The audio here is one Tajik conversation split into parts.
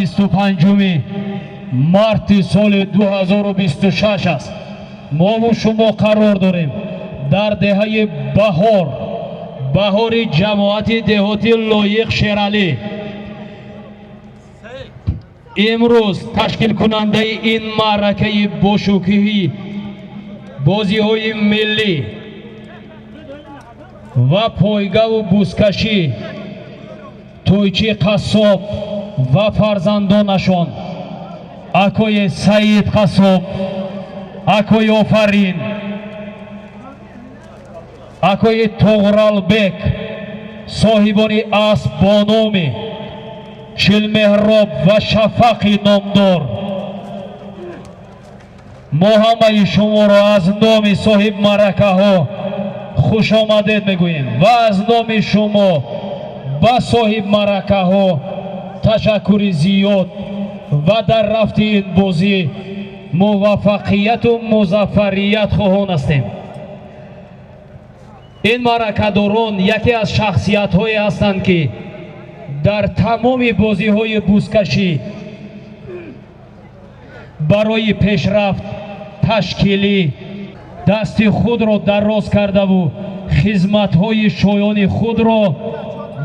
25 марти соли 2026 аст. Мову шумо қарор дорем дар деҳаи Баҳор, Баҳори ҷамоати деҳоти Лоиқ Шералӣ. Имрӯз ташкилкунандаи ин маъракаи бошукӯҳи бозиҳои миллӣ ва пойгаву бузкашӣ Тӯйчи Қассоб ва фарзандонашон, акои Саид Қассоб, акои Офарин, акои Туғралбек, соҳибони асп бо номи Чилмеҳроб ва Шафақи номдор, мо ҳамаи шуморо аз номи соҳибмаъракаҳо хушомадед мегӯем ва аз номи шумо ба соҳибмаъракаҳо ташаккури зиёд ва дар рафти ин бозӣ муваффақияту музаффарият хоҳон ҳастем. Ин маъракадорон яке аз шахсиятҳое ҳастанд, ки дар тамоми бозиҳои бузкашӣ барои пешрафт, ташкилӣ дасти худро дароз кардаву хизматҳои шоёни худро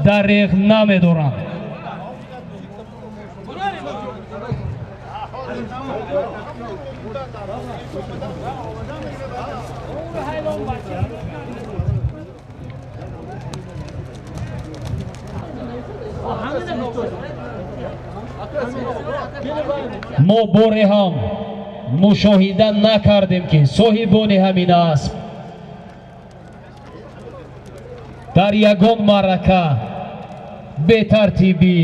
дареғ намедоранд. Мо боре ҳам мушоҳида накардем, ки соҳибони ҳамин асп дар ягон маърака бетартибӣ,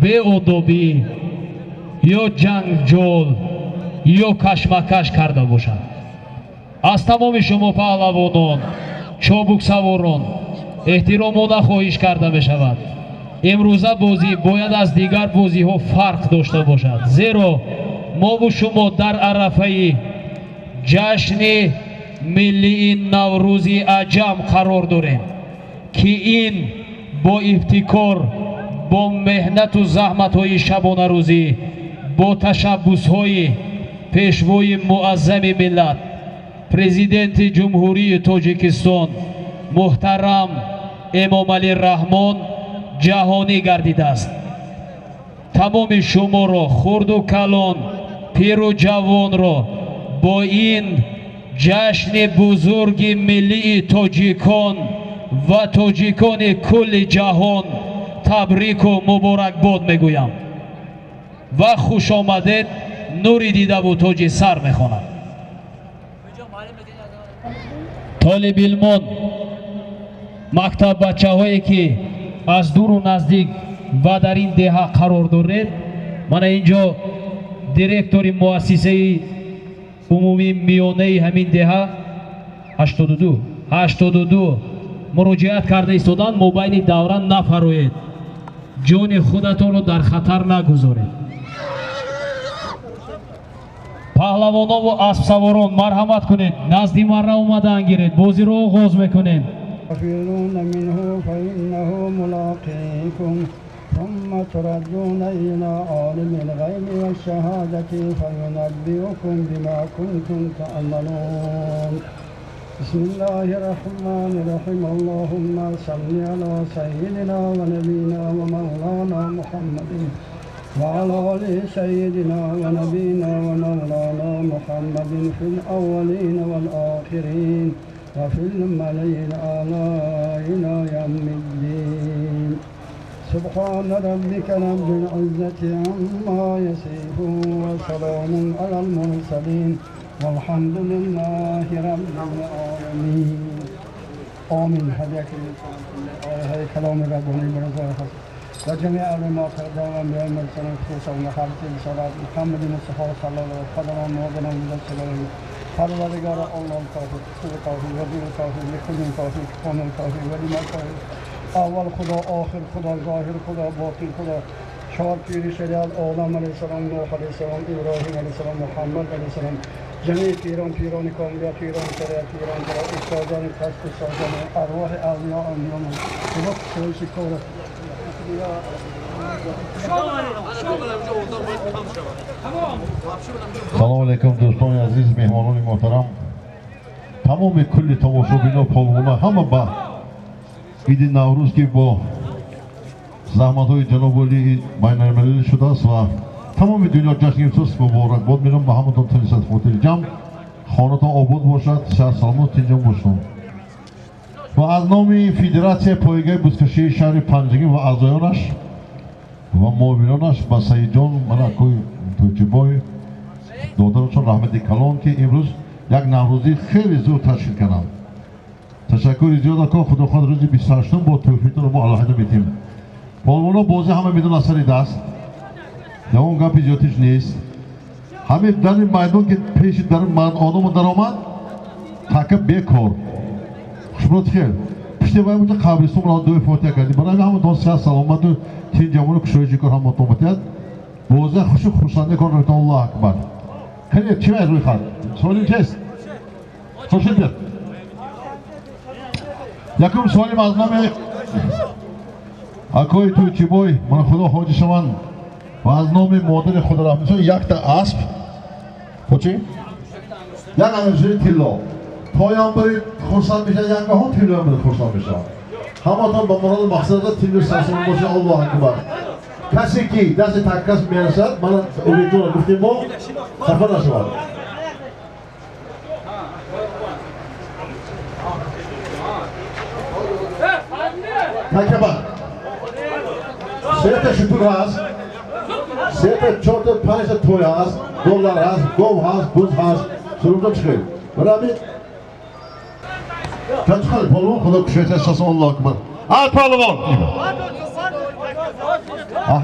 беодобӣ ё ҷангҷол ё кашмакаш карда бошад. Аз тамоми шумо паҳлавонон, чобуксаворон эҳтиромона хоҳиш карда мешавад: имрӯза бозӣ бояд аз дигар бозиҳо фарқ дошта бошад, зеро мову шумо дар арафаи ҷашни миллии Наврӯзи Аҷам қарор дорем, ки ин бо ибтикор, бо меҳнату заҳматҳои шабонарӯзӣ, бо ташаббусҳои Пешвои Муаззами миллат, Президенти Ҷумҳурии Тоҷикистон муҳтарам Эмомалӣ Раҳмон ҷаҳонӣ гардидааст. Тамоми шуморо, хурду калон, пиру ҷавонро бо ин ҷашни бузурги миллии тоҷикон ва тоҷикони кулли ҷаҳон табрику муборакбод мегӯям ва хушомадед, нури дидаву тоҷи сар мехонад. Толибилмон, мактаббачаҳое, ки аз дуру наздик ва дар ин деҳа қарор доред, мана ин ҷо директори муассисаи умумии миёнаи ҳамин деҳа 82 82 муроҷиат карда истоданд: мобайни давра нафароед, ҷони худатонро дар хатар нагузоред. Паҳлавонову аспсаворон, марҳамат кунед, назди марра омадан гиред, бозиро оғоз мекунем. تفرون منه فإنه ملاقيكم ثم تردون إلى عالم الغيب والشهادة فينبئكم بما كنتم تعملون. بسم الله الرحمن الرحيم. اللهم صل على سيدنا ونبينا ومولانا محمد وعلى آل سيدنا ونبينا ومولانا محمد في الأولين والآخرين وفي الملأ الأعلى إلى يوم الدين. سبحان ربك رب العزة عما يصفون وسلام على المرسلين والحمد لله رب العالمين. آمين. هداك هذا كلام ربنا برزاق وجميع ما قدام الأنبياء والمرسلين، خصوصا خالق صلاة محمد المصطفى صلى الله عليه وسلم وبنا من السلام. پروردگار، الله توفیق، خوب توفیق و دین توفیق، لکل توفیق، کامل توفیق و لما توفیق. اول خدا، آخر خدا، ظاهر خدا، باطن خدا، چهار پیر شریعت، آدم علیه السلام، نوح علیه السلام، ابراهیم علیه السلام، محمد علیه السلام، جميع پیران، پیران کامل، پیران شریعت، پیران برا استادان کسب، استادان ارواح اولیاء، انبیاء، وقت سویش کار. Салом алейкум дӯстони азиз, меҳмонони муҳтарам, тамоми кулли тамошобино, полвона ҳама ба иди Наврӯз, ки бо заҳматҳои ҷаноби олии байналмилалӣ шудааст ва тамоми дунё ҷашн гирифтааст, муборакбод мерам ба ҳаматон. Тани хотири ҷамъ, хонатон обод бошад, сиҳат саломат, тинҷон бошед. Ва аз номи федератсияи пойгаи бузкашии шаҳри Панҷакент ва аъзоёнаш ва муовинонаш ба Саидҷон, мана акои Тӯйчибой додарашон раҳмати калон, ки имрӯз як наврӯзии хеле зуд ташкил карданд. Ташаккури зиёд, ако. Худо хоҳад, рӯзи 28-ум бо тӯҳфитонро мо алоҳида метиҳем. Полвоно бозӣ ҳама медон аз сари даст, ягон гапи зиёдтиш нест. Ҳамин дари майдон ки пеши дар одаму даромад, така бекор хушбурод хел пушти вай буда қабристон ро дуи фотиҳа кардем. Барои ҳаматон сиҳат саломату тинҷамону кушоиши кор ҳаматон батиҳад. Бозӣ хушу хурсандӣ кор рафтан. Аллоҳу акбар. Хеле чӣ вай рӯйхат суолим чист? Хуршид биёд. Якум суолим аз номи акои Тӯйчибой, мана худо ҳоҷи шаванд, ва аз номи модари худо раҳматулло якта асп, чӣ як ангуштари тилло. Тоям бари хурсанд мешавад, янгаҳо тиллоям бари хурсанд мешавад. Ҳаматон ба муроду мақсадата тиллу сарсамон бошад. Аллоҳу акбар. Касе ки дасти таккас мерасад, мана Умедҷонро гуфтем, мо хафа нашавад. Такаба сета шутур ҳаст, сета, чорта, панҷта той ҳаст, доллар ҳаст, гов ҳаст, буз ҳаст. Сурубҷон, чӣ хел? Барои ҳамин чанд полвон худо кушояд шасон. Аллоҳу акбар. Ҳар паҳлавон,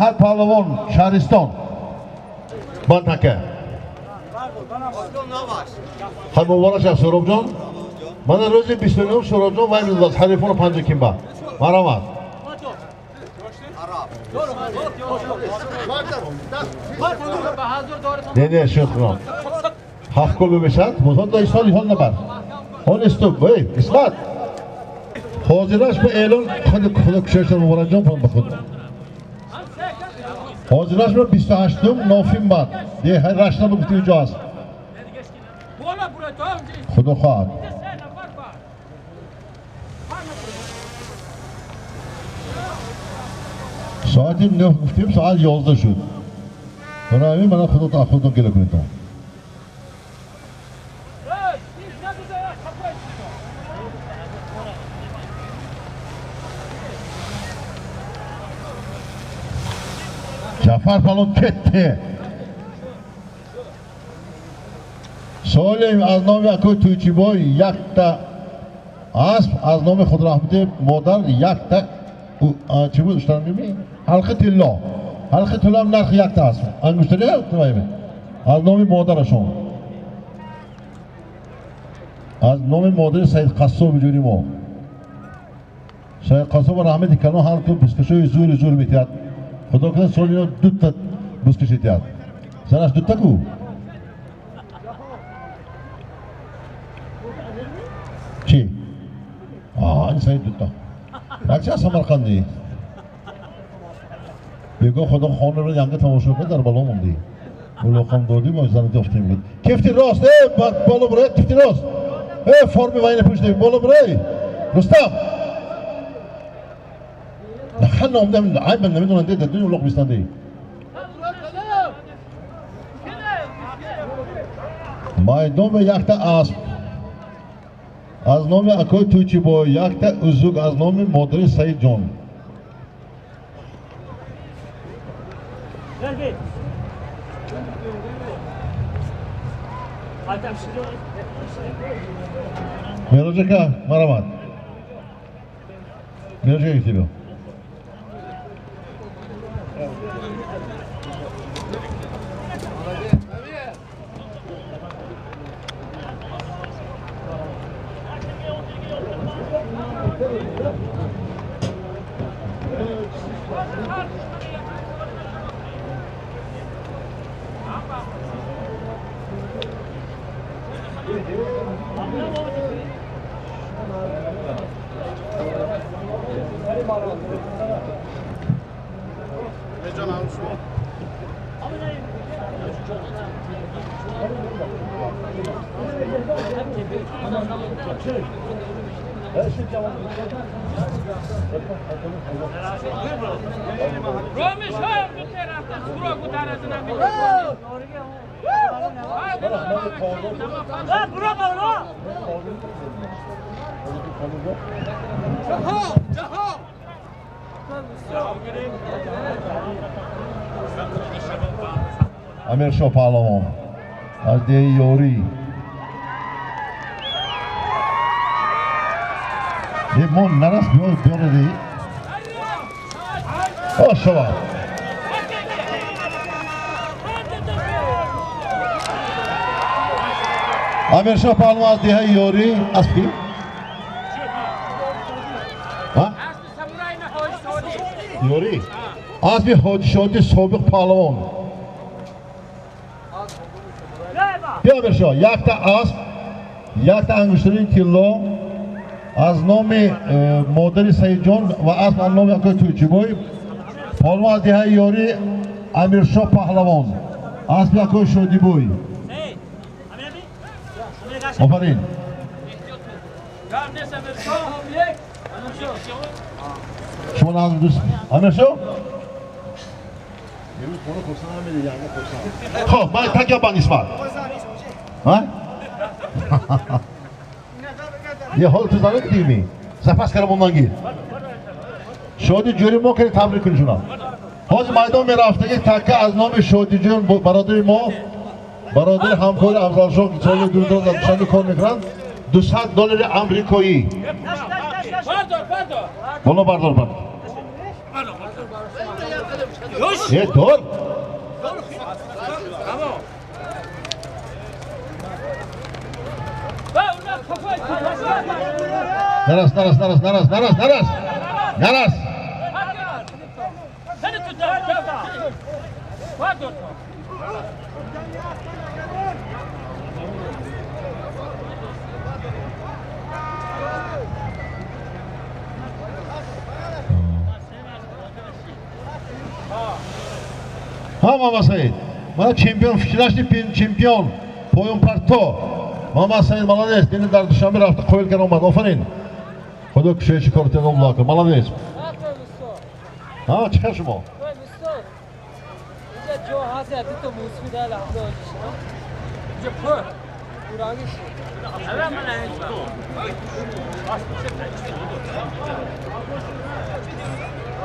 ҳар паҳлавон шаҳристон бантака ҳар муборак шав, Суробҷон. Мана рӯзи 29 Суробҷон вай мезад ҳарифоно Панҷакимба. Марамат. Не, не, шӯхрон. Ҳафт гол мешавад. Бозон да исол ҳол набар. Ҳол иступ, эй, исмат. Ҳозираш ба эълон худо кушояшон муборакҷон ба худ. Ҳозираш ба 28-ум нофим бад. Де рашна ба гуфти ҷо аст. Худо хоҳад. Соати 9 гуфтем, соат 11 шуд. Барои ҳамин мана худо худо гила кунед. Ҷафар палон кетте. Суолем аз номи акои Тӯйчибой якта асп, аз номи худрахмати модар якта чӣ буд, уштанмими ҳалқи тилло. Ҳалқи тилло ҳам нархи якта асп ангуштари аз номи модарашон, аз номи модари Саид Қассоби ҷури мо. Саид Қассоба раҳмати калон, ҳар ку бузкашои зури зур метиҳад. Худо кунад, соли дута бузкаш метиҳад. Занаш дута ку чӣ? Ин Саид дута якчи аз Самарқандӣ бего. Худо хонаро янга тамошо кун, дар бало мондӣ. Улоқам додӣ, мо зани ёфтем. Буд кифти рост, э боло бурай, кифти рост, э форми вайна пӯшида боло бурай. Рустам хан номдам, айб намедонам, де дунё улоқ бистанди. Майдон ба якта асп аз номи акои Тӯйчибой, якта узук аз номи модари Саидҷон. Мероҷака, марамат. Мероҷака, тебе. Амиршоҳ Паҳлавон аз деҳаи Ёрӣ. Мо нарас биёреди. Ошава. Амиршоҳ Паҳлавон аз деҳаи Ёрӣ аз ки? Ёрӣ. Аспи Ҳоҷишодӣ собиқ паҳлавон. Биё Амиршоҳ, якта асп, якта ангуштарини тилло аз номи модари Саидҷон ва асп аз номи акои Тӯйчибой. Паҳлавон аз деҳаи Ёрӣ Амиршоҳ Паҳлавон, аспи акои Шодибой. Офарин. Шумо назм дӯст Амиршоҳ? Хоб, ман такя ба нисбат. Е ҳол ту зане дидӣ? Запас кардам ондан гир. Шоди ҷӯри мо кардӣ табрик кунӣ шуна. Ҳозир майдон мерафтагӣ такка аз номи Шодиҷон бародари мо, бародари ҳамкори Афзалшоҳ ки соли 2000 дар Душанбе кор мекунанд, $200 амрикоӣ. Боло бардор бардор. Е дор. Нарас, нарас, нарас, нарас, нарас, нарас. Нарас. Ҳа, Мама Саид. Мана чемпион, фикрашни чемпион. Поён парто. Мама Саид молодец. Дини дар Душанбе рафта қоил кар омад. Офарин. Худо кушоиши кортиро мулоқот. Молодец. Ҳа, чӣ хел шумо?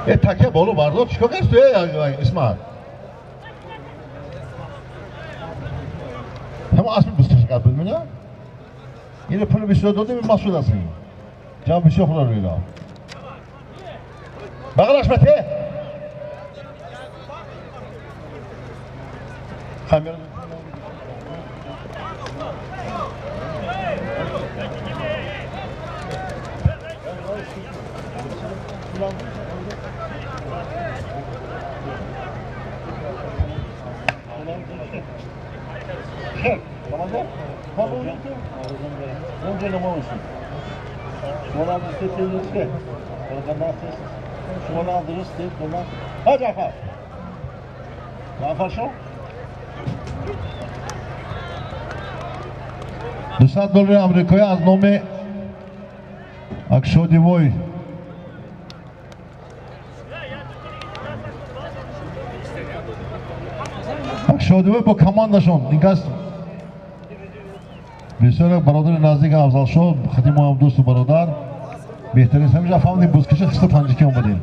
Е такя боло бардор чикор кардӣ ту, Исмаил? Ҳама аспи бисту шакар буд мена? Ине пули бисёр додем, масъул ҳастем. Ҷамъ бисёр худо рӯйда. Бағалаш бате. Камера. $200 амрикоӣ аз номи Акшодивой. Акшодивой бо командашон инкас бисёр бародари наздик Афзалшоҳ, хати мо ҳам дӯсту бародар. Беҳтарин ҳамиша фаҳмидем бузкаши хиста панҷикӣ омадем.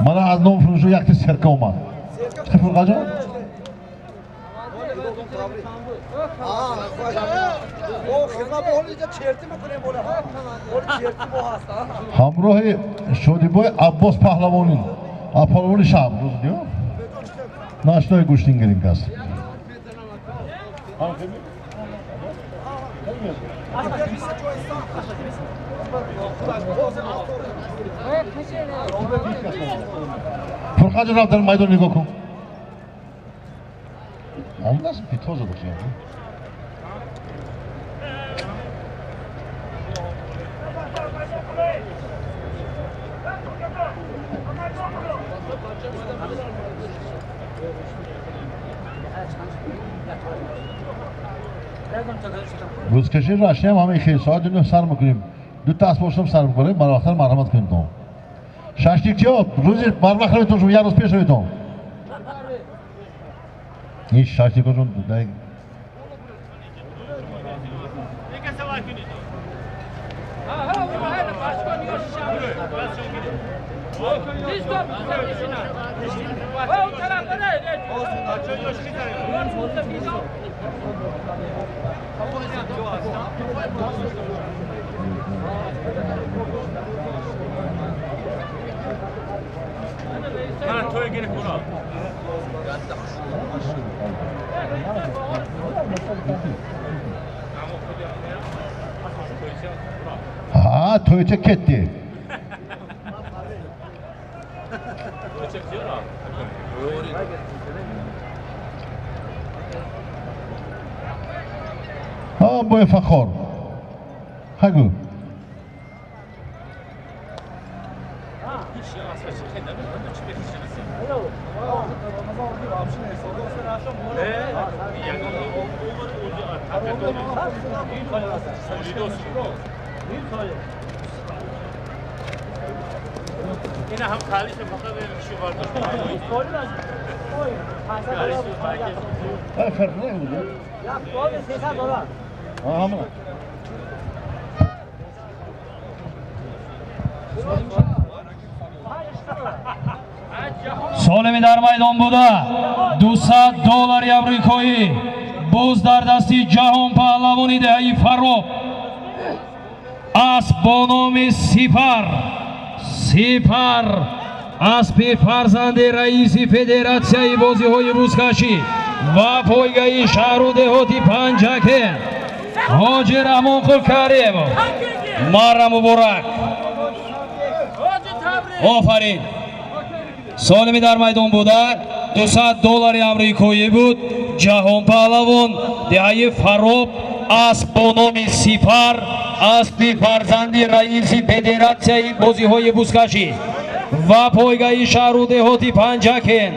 Мана аз номи Фирӯзоншоҳ якти серка омад. Чӣ Фурқаҷон? Ҳамроҳи Шодибой Аббос Паҳлавонин, паҳлавони шаҳр нашнои гӯштингир инкас. Фурқаҷон рафт дар майдон нигоҳ кун. Омадааст питоза дошт. Бузкаши рашнем ҳамин хел соати 9 сар мекунем. Ду та асбошам сар мекунем, барвақттар марҳамат кунед. Шашликчиҳо рӯзи барвақт равитон, шумо як рӯз пеш равитон. Ин шашликошон Ha, to'ycha ketdi. Ha, boy Faxor. Hagu. Солими дар майдон буда 200 доллари амрикоӣ боз дар дасти ҷаҳон паҳлавони деҳаи Фарроб асп бо номи Сипар. Сипар аспи фарзанди раиси федератсияи бозиҳои бузкашӣ ва пойгаи шаҳру деҳоти Панҷакент Ҳоҷи Раҳмонқул Каримов. Марра муборак. Офарин. Солими дар майдон буда 200 доллари амрикоӣ буд. Ҷаҳон паҳлавон деҳаи Фарроб асп бо номи Сипар аспи фарзанди раиси федератсияи бозиҳои бузкашӣ ва пойгаи шаҳру деҳоти Панҷакент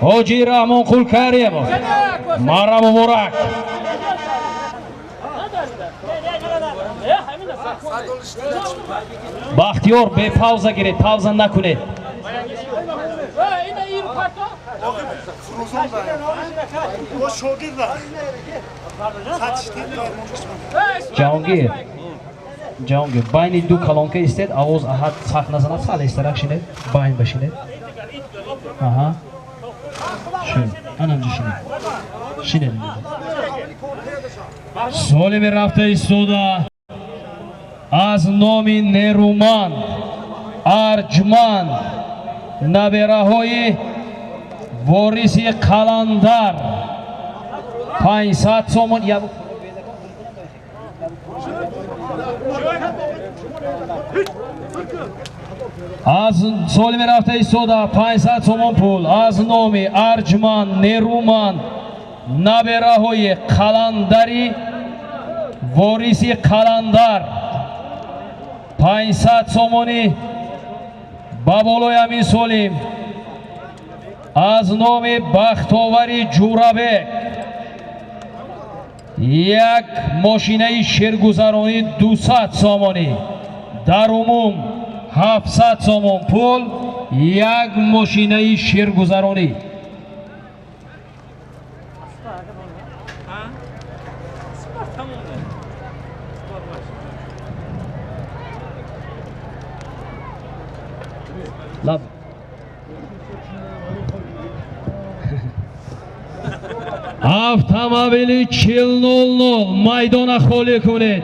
Ҳоҷи Раҳмонқул Каримов. Марра муборак. Бахтиёр, бепауза гиред, пауза накунед. Ҷаҳонгир, Ҷаҳонгир, байни ду калонка истед, овоз аҳад сахт назанад, сал истарак шинед, байн башинед. Аҳа. Шуд. Анамҷа шинед. Шинед. Солими рафта истода аз номи нерӯманд Арҷманд набераҳои вориси Қаландар 500 сомон. Аз солими рафта истода 500 сомон пул аз номи Арҷманд нерӯманд набераҳои Қаландари вориси Қаландар 500 сомонӣ ба болои ҳамин солим аз номи Бахтовари Ҷурабек як мошинаи шергузаронӣ 200 сомонӣ, дар умум 700 сомон пул, як мошинаи шергузаронӣ. Лаб. Автомобили 4000 майдона холӣ кунед.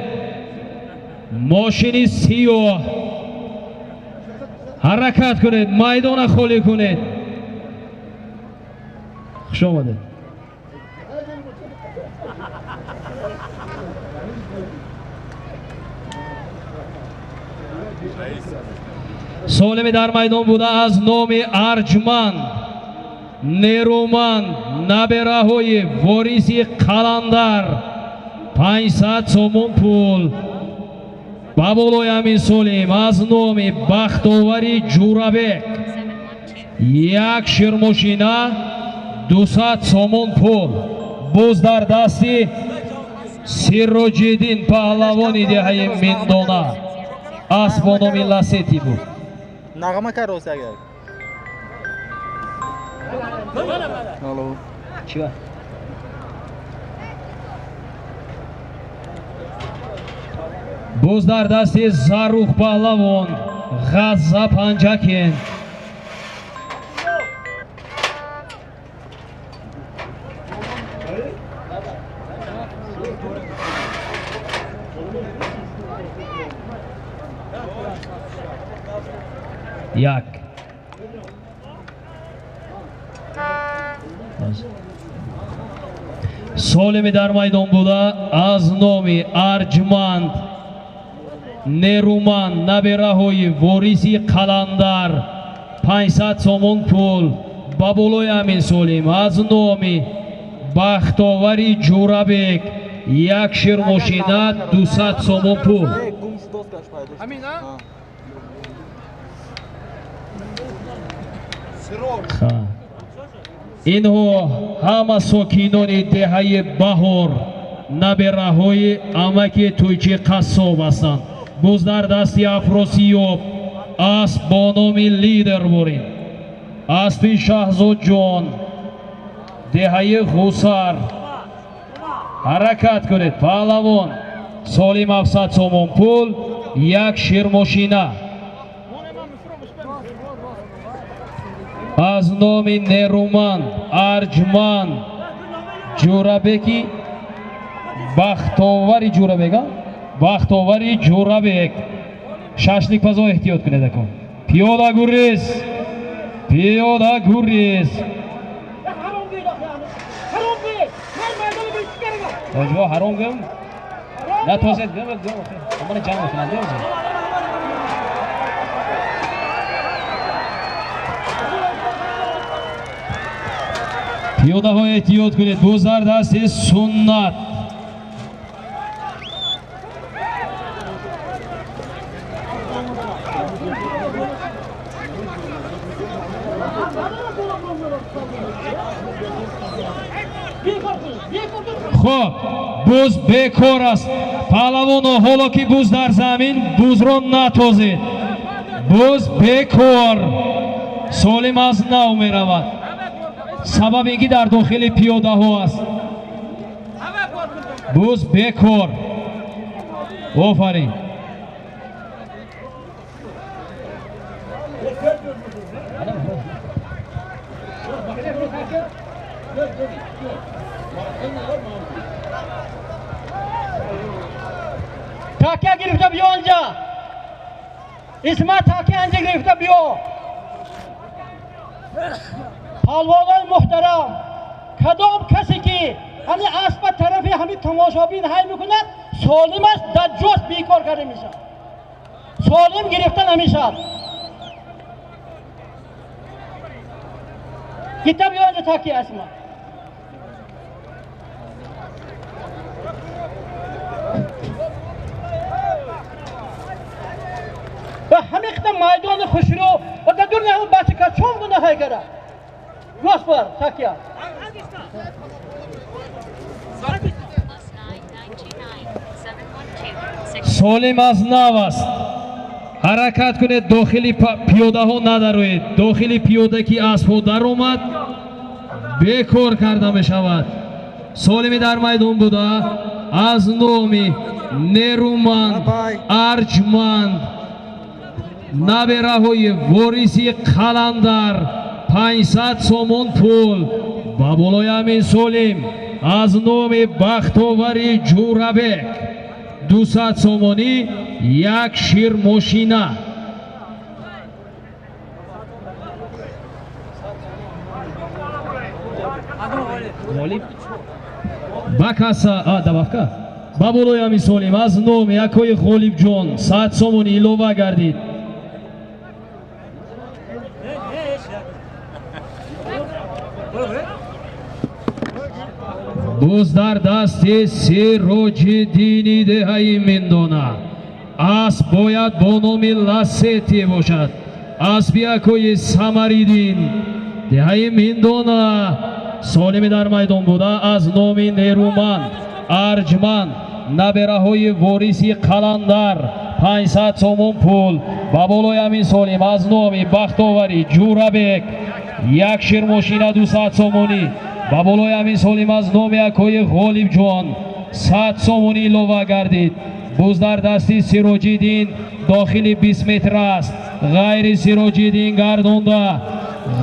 Мошини сиёҳ ҳаракат кунед, майдона холӣ кунед. Хуш омадед. Солими дар майдон буда аз номи Арҷманд нерӯманд набераҳои вориси Қаландар 500 сомон пул ба болои ҳамин солим аз номи Бахтовари Ҷурабек Як ширмошина, 200 сомон пул. Буз дар дасти Сироҷиддин, паҳлавони деҳаи Миндона. Асп бо номи Ласети буд. Нағма кар рост агар. Алло. Чива? Буз дар дасти Зарух паҳлавон, Ғазза, Панҷакен. Як солими дар майдон буда, аз номи Арҷманд, Неруманд, набераҳои вориси Қаландар, 500 сомон пул. Ба болои ҳамин солим аз номи Бахтовари Ҷурабек як ширмошина, 200 сомон пул. Гум шуд, доскаш пайдо шуд. Ҳамин, а? Ха. Инҳо ҳама сокинони деҳаи Баҳор, набераҳои амаки Тӯйчи Қассоб ҳастанд. Буз дар дасти Афросиёб, асп бо номи Лидер бурин. Аспи Шаҳзодҷон, деҳаи Ғусар. Ҳаракат кунед, паҳлавон. Солим 700 сомон пул, як ширмошина. Аз номи Неруманд, Арҷманд, Ҷурабеки Бахтовари Ҷурабек, а? Бахтовари Ҷурабек. Шашликпазо, эҳтиёт кунед акун. Пиёда гурез, пиёда гурез. Тоҷиҳо, ҳаром гӯм натозед, гӯм, гӯм, омана ҷанг мекунанд. Пиёдаҳо, эҳтиёт кунед. Буз дар дасти Суннат. Хуб, буз бекор аст. Паҳлавоно, ҳоло ки буз дар замин, бузро натозед. Буз бекор, солим аз нав меравад. Сабаб ин ки дар дохили пиёдаҳо аст. Буз бекор. Офарин. Такя гирифта биё анҷа. Исмат, такя анҷа гирифта биё. Палвонои муҳтарам, кадом касе ки ҳамин аспа тарафи ҳамин тамошобин ҳай мекунад, солим аст, дар ҷост бекор карда мешавад. Солим гирифта намешавад. Гита биё анҷа такя, Исмат. Ва ҳамин қита майдони хушрӯ ва дар дур ҳамин бачака чон гунаҳай кара. Госпар, такя. +9 929 712 6. Солим аз нав аст. Ҳаракат кунед, дохили пиёдаҳо надароед. Дохили пиёда ки аспҳо даромад, бекор карда мешавад. Солими дар майдон буда, аз номи Неруманд, Арҷманд, набераҳои вориси Қаландар, 500 сомон пул. Ба болои ҳамин солим аз номи Бахтовари Ҷурабек 200 сомонӣ, як ширмошина. Ғолиб ба каса добавка. Ба болои ҳамин солим аз номи акои Ғолибҷон 100 сомонӣ илова гардид. Буз дар дасти Сироҷиддини деҳаи Миндона. Асп бояд бо номи Ласети бошад. Аспи акои Самариддин, деҳаи Миндона. Солими дар майдон буда аз номи Нерӯманд Арҷманд, набераҳои вориси Қаландар, 500 сомон пул. Ба болои ҳамин солим аз номи Бахтоварӣ Ҷурабек як ширмошина 200 сомонӣ. Ба болои ҳамин солим аз номи акои Ғолибҷон 100 сомонӣ илова гардид. Буз дар дасти Сироҷиддин дохили 20 метр аст. Ғайри Сироҷиддин гардонда,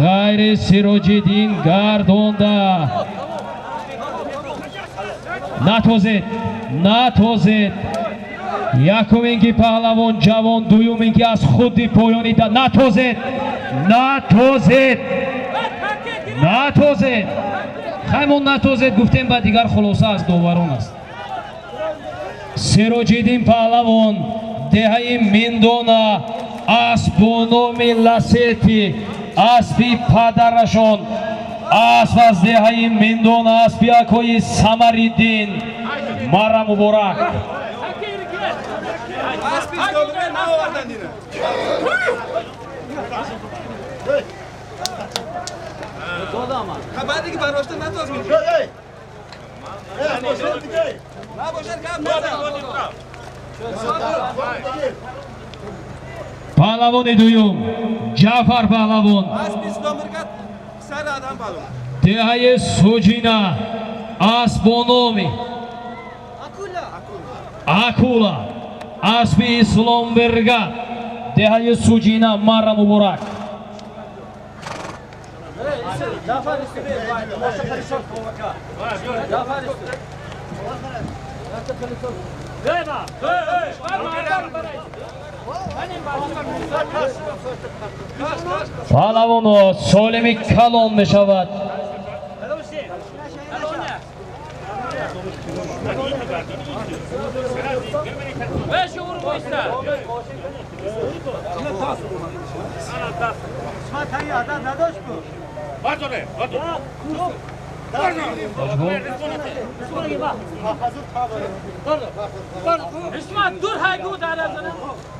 ғайри Сироҷиддин гардонда. Натозед, натозед. Якум ин ки паҳлавон ҷавон, дуюм ин ки аз худи поёни натозед, натозед, натозед. Хаймон натозед гуфтем, ба дигар хулоса аз доварон аст. Сироҷиддин паҳлавон, деҳаи Миндона, асп бо номи Ласети, аспи падарашон, асп аз деҳаи Миндона, аспи акои Самариддин. Мара муборак. Паҳлавони дуюм Ҷаъфар паҳлавон, деҳаи Суҷина, асп бо номи Акула, аспи Исломберга, деҳаи Суҷина. Мара муборак. Паҳлавоно, солими калон мешавад.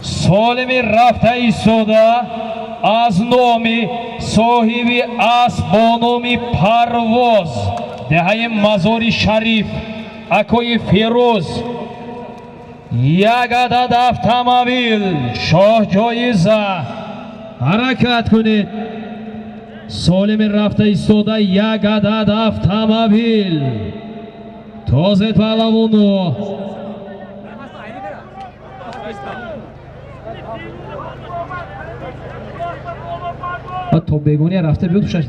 Солими рафта истода аз номи соҳиби асп бо номи Парвоз, деҳаи Мазори Шариф, акои Фирӯз, як адад автомобил шоҳҷоиза. Ҳаракат кунед. Солими рафта истода як адад автомобил. Тозед паҳлавону. То бегония рафта биёд шаш.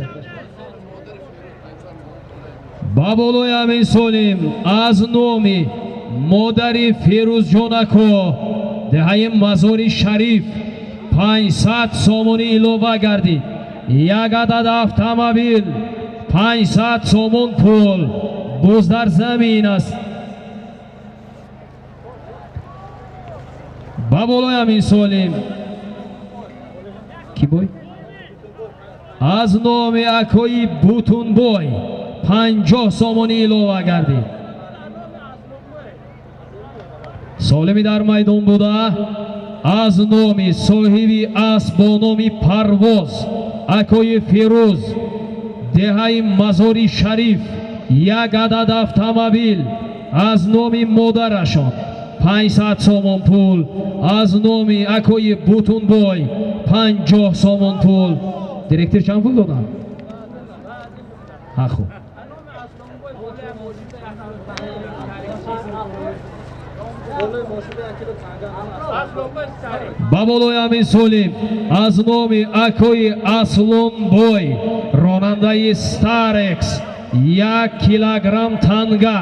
Ба болои ҳамин солим аз номи модари Фирӯзҷонако, деҳаи Мазори Шариф, 500 сомонӣ илова гардид. Як адад автомобил, 500 сомон пул. Буз дар замин аст. Ба болои ҳамин солим ки бой? Аз номи акои Бутунбой 50 сомонӣ илова гардид. Солими дар майдон буда аз номи соҳиби асп бо номи Парвоз, акои Фирӯз, деҳаи Мазори Шариф, як адад автомобил. Аз номи модарашон 500 сомон пул. Аз номи акои Бутунбой 50 сомон пул. Директор чанд пул доданд? Хуб. Ба болои ҳамин солим аз номи акои Аслонбой, ронандаи Старекс, 1 килограмм танга.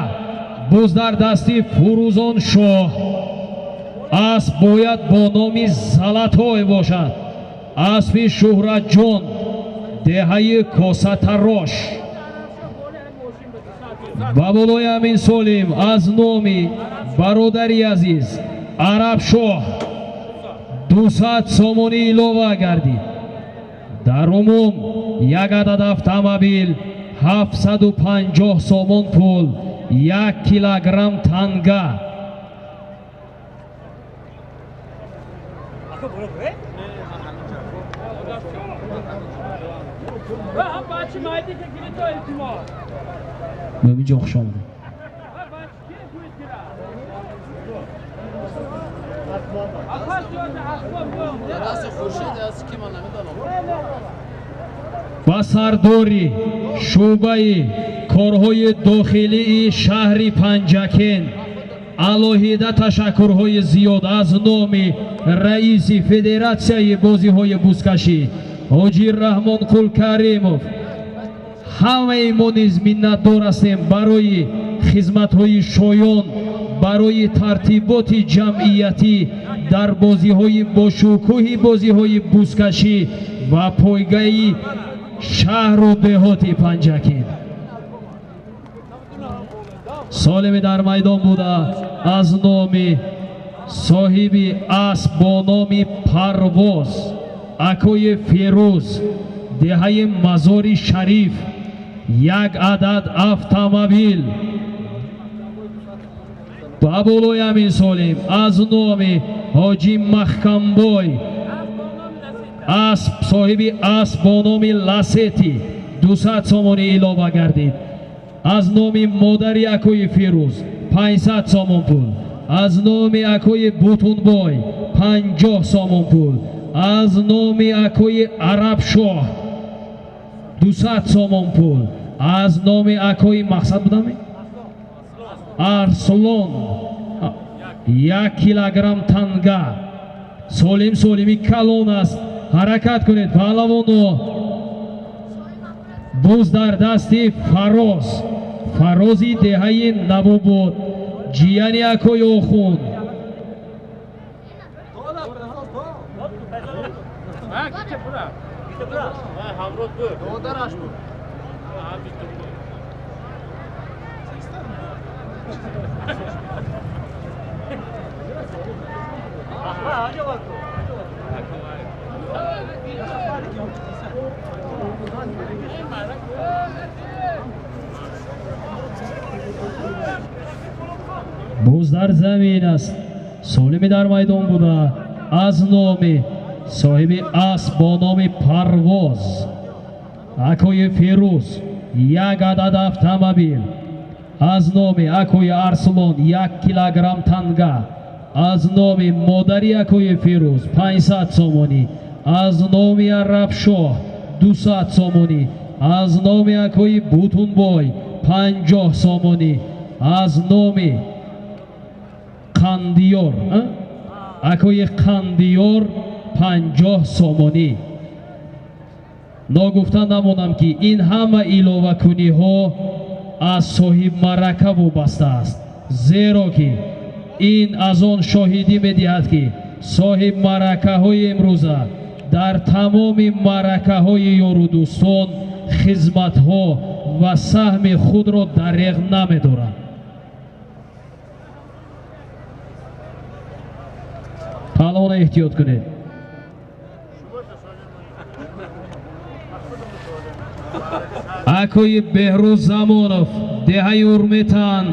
Буз дар дасти Фурӯзон шоҳ. Асп бояд бо номи Залатой бошад. Аспи Шуҳратҷон, деҳаи Косатарош. Ба болои ҳамин солим аз номи бародари азиз Арабшоҳ 200 сомонӣ илова гардид. Дар умум як адад автомобил, 750 сомон пул, 1 килограмм танга. Мӯминҷон, хуш омадед. Ба сардори шӯъбаи корҳои дохилии шаҳри Панҷакент алоҳида ташаккурҳои зиёд аз номи раиси федератсияи бозиҳои бузкашӣ ҳоҷи Раҳмонқул Каримов. Ҳамаи мо низ миннатдор ҳастем барои хизматҳои шоён, барои тартиботи ҷамъиятӣ дар бозиҳои бошукӯҳи бозиҳои бузкашӣ ва пойгаи шаҳру деҳоти Панҷакент. Солими дар майдон буда аз номи соҳиби асп бо номи Парвоз, акои Ферӯз, деҳаи Мазори Шариф, як адад автомобил. Ба болои ҳамин солим аз номи ҳоҷи Маҳкамбой, асп соҳиби асп бо номи Ласети 200 сомонӣ илова гардид. Аз номи модари акои Фирӯз 500 сомон пул, аз номи акои Бутунбой 50 сомон пул, аз номи акои Арабшоҳ 200 сомон пул, аз номи акои мақсад будаме Арслон 1 килограмм танга. Солим солими калон аст. Ҳаракат кунед паҳлавоно. Буз дар дасти Фароз, Фарози деҳаи Навобод, ҷияни акои Охун. Буз дар замин аст. Солими дар майдон буда аз номи соҳиби асп бо номи Парвоз, акои Фирӯз, як адад автомобил, аз номи акои Арслон 1 килограмм танга, аз номи модари акои Фирӯз 500 сомонӣ, аз номи Арабшоҳ 200 сомонӣ, аз номи акои Бутунбой 50 сомонӣ, аз номи Қандиёр, акои Қандиёр 50 сомонӣ. Ногуфта намонам ки ин ҳама иловакуниҳо аз соҳибмаърака вобаста аст, зеро ки ин аз он шоҳидӣ медиҳад ки соҳибмаъракаҳои имрӯза дар тамоми маъракаҳои ёру дӯстон хизматҳо ва саҳми худро дареғ намедоранд. Паҳлавона эҳтиёт кунед. Акои Беҳрӯз Замонов, деҳаи Урметан,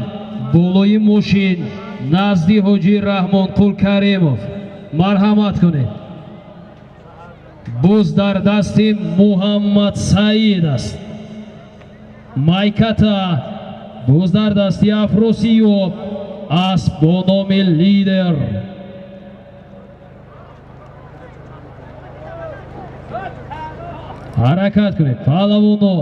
болои мошин назди ҳоҷи Раҳмонқул Каримов. Марҳамат кунед. Буз дар дасти Муҳаммад Саид аст. Майката буз дар дасти Афросиёб, асп бо номи Лидер. Ҳаракат кунед паҳлавоно.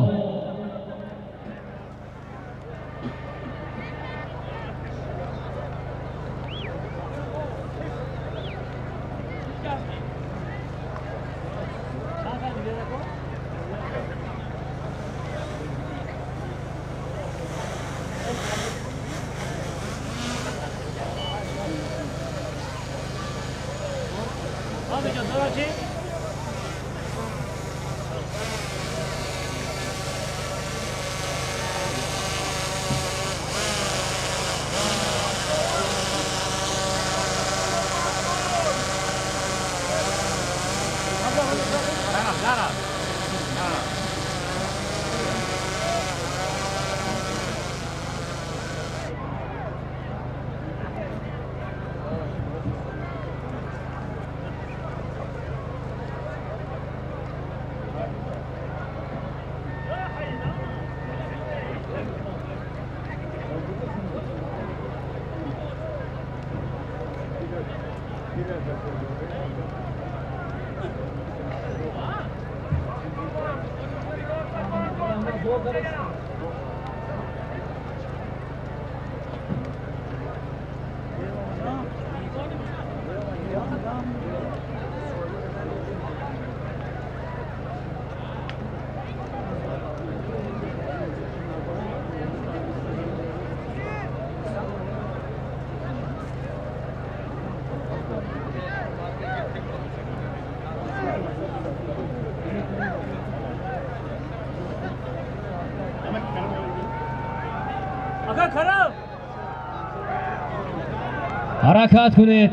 Ҳаракат кунед.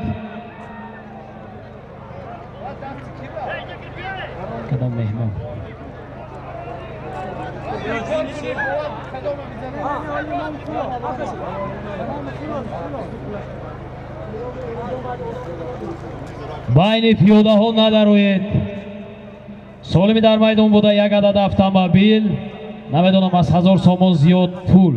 Кадом меҳмон? Байни пиёдаҳо надароед. Солими дар майдон буда як адад автомобил, намедонам аз 1000 сомон зиёд пул.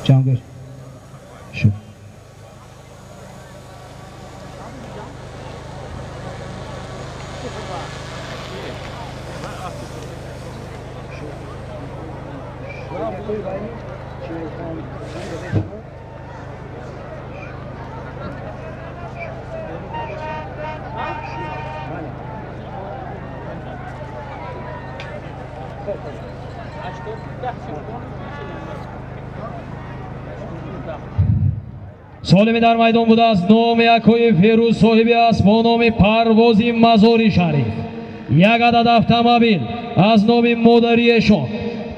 Ҷангир шуд. Солими дар майдон будааст номи акои Ферӯз соҳиби аст бо номи Парвози Мазори Шариф. Як адад автомобил аз номи модариешон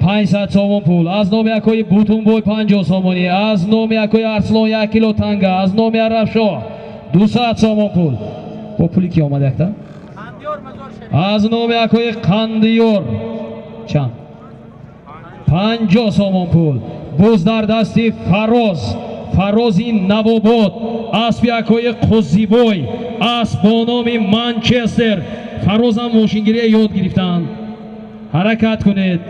500 сомон пул, аз номи акои Бутунбой 50 сомонӣ, аз номи акои Арслон 1 кило танга, аз номи Арабшоҳ 200 сомон пул. Бо пули ки омад якта? Аз номи акои Қандиёр чанд? 50 сомон пул. Боз дар дасти Фароз, Фарози Навобод, аспи акои Қузибой, асп бо номи Манчестер. Фарозам мошингирия ёд гирифтанд. Ҳаракат кунед.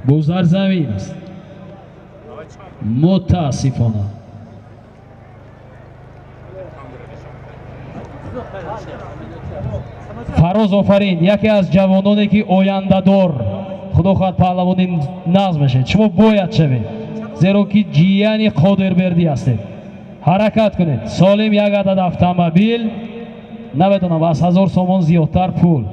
Боз дар замин аст. Мутаассифона. Фароз офарин, яке аз ҷавононе ки ояндадор, худо хоҳад паҳлавони нағз мешавед. Шумо бояд шавед, зеро ки ҷияни Қодирбердӣ ҳастед. Ҳаракат кунед. Солим як адад автомобил, намедонам аз 1000 сомон зиёдтар пул.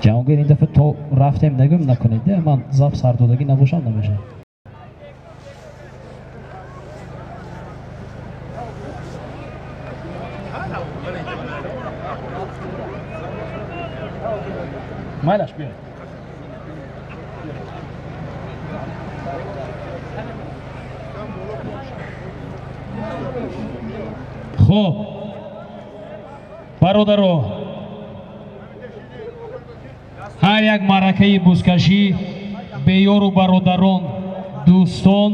Ҷаҳонгир, ин дафъа то рафтем нагӯм накунед, ман заф сардодагӣ набошам намешавад. Майлаш биёед. Хуб, бародаро, ҳар як маъракаи бузкашӣ беёру бародарон, дӯстон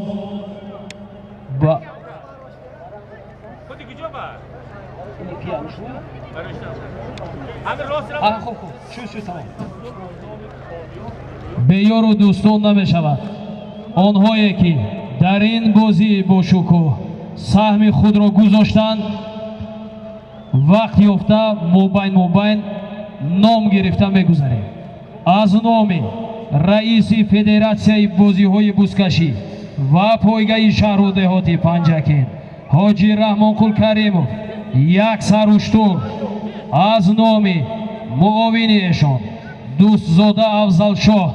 ба беёру дӯстон намешавад. Онҳое ки дар ин бозии бошукӯҳ саҳми худро гузоштанд, вақт ёфта мобайн мобайн ном гирифта мегузарем. Аз номи раиси федератсияи бозиҳои бузкашӣ ва пойгаи шаҳру деҳоти Панҷакент Ҳоҷи Раҳмонқул Каримов як саруштур, аз номи муовини эшон Дӯстзода Афзалшоҳ,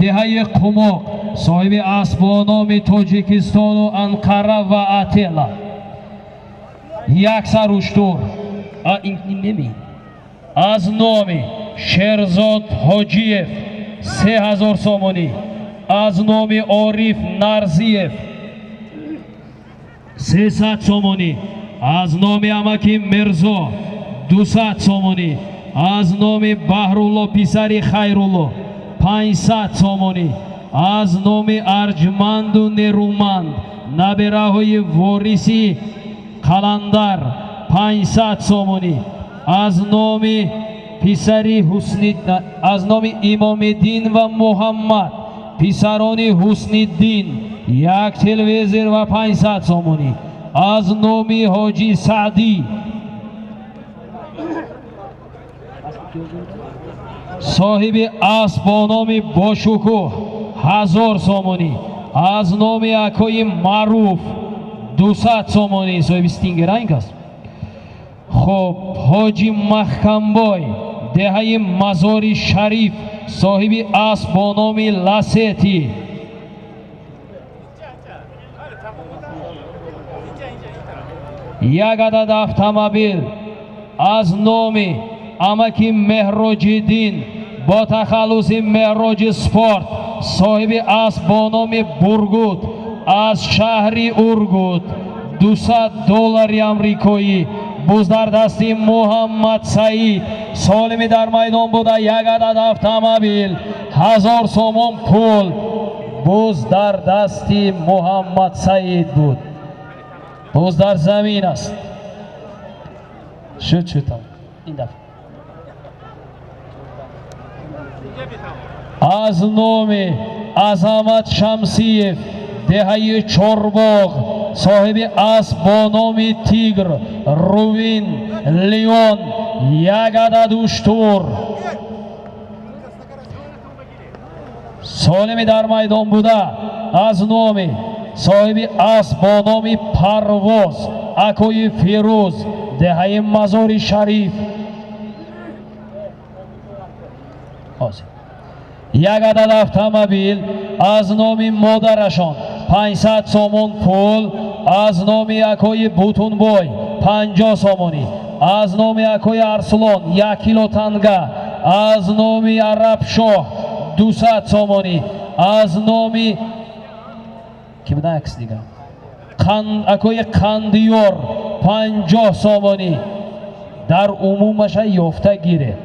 деҳаи Қумоқ, соҳиби асп бо номи Тоҷикистону Анқара ва Атела, як саруштур. Аз номи Шерзод Ҳоҷиев 3000 сомонӣ, аз номи Ориф Нарзиев 300 сомонӣ, аз номи амаки Мирзо 200 сомонӣ, аз номи Баҳрулло писари Хайрулло 500 сомонӣ, аз номи Арҷманду Нерӯманд набераҳои вориси Қаландар 500 сомонӣ, аз номи писари Ҳусни, аз номи Имомиддин ва Муҳаммад писарони Ҳусниддин як телевизор ва 500 сомонӣ, аз номи Ҳоҷи Саъдӣ соҳиби асп бо номи Бошукӯҳ 1000 сомонӣ, аз номи акои Маъруф 200 сомонӣ, соҳиби Стингер ин кас. Хуб, Ҳоҷи Маҳкамбой деҳаи Мазори Шариф соҳиби асп бо номи Ласети як адад автомобил, аз номи амаки Меҳроҷиддин бо тахаллуси Меҳроҷи Спорт соҳиби асп бо номи Бургут аз шаҳри Ургут 200 доллари амрикоӣ, буз дар дасти Муҳаммад Саид солими дар майдон буда як адад автомобил, 1000 сомон пул, буз дар дасти Муҳаммад Саид буд, буз дар замин аст. Шуд, шуд, ин дафъа аз номи Азамат Шамсиев деҳаи Чорбоғ соҳиби асп бо номи Тигр Рувин Леон як адад уштур, солими дар майдон буда аз номи соҳиби асп бо номи Парвоз акои Фирӯз деҳаи Мазори Шариф як адад автомобил, аз номи модарашон 500 сомон пул, аз номи акои Бутунбой 50 сомонӣ, аз номи акои Арслон 1 кило танга, аз номи Арабшоҳ 200 сомонӣ, аз номи ки будан якс дига акои Қандиёр 50 сомонӣ. Дар умумаша ёфта гиред.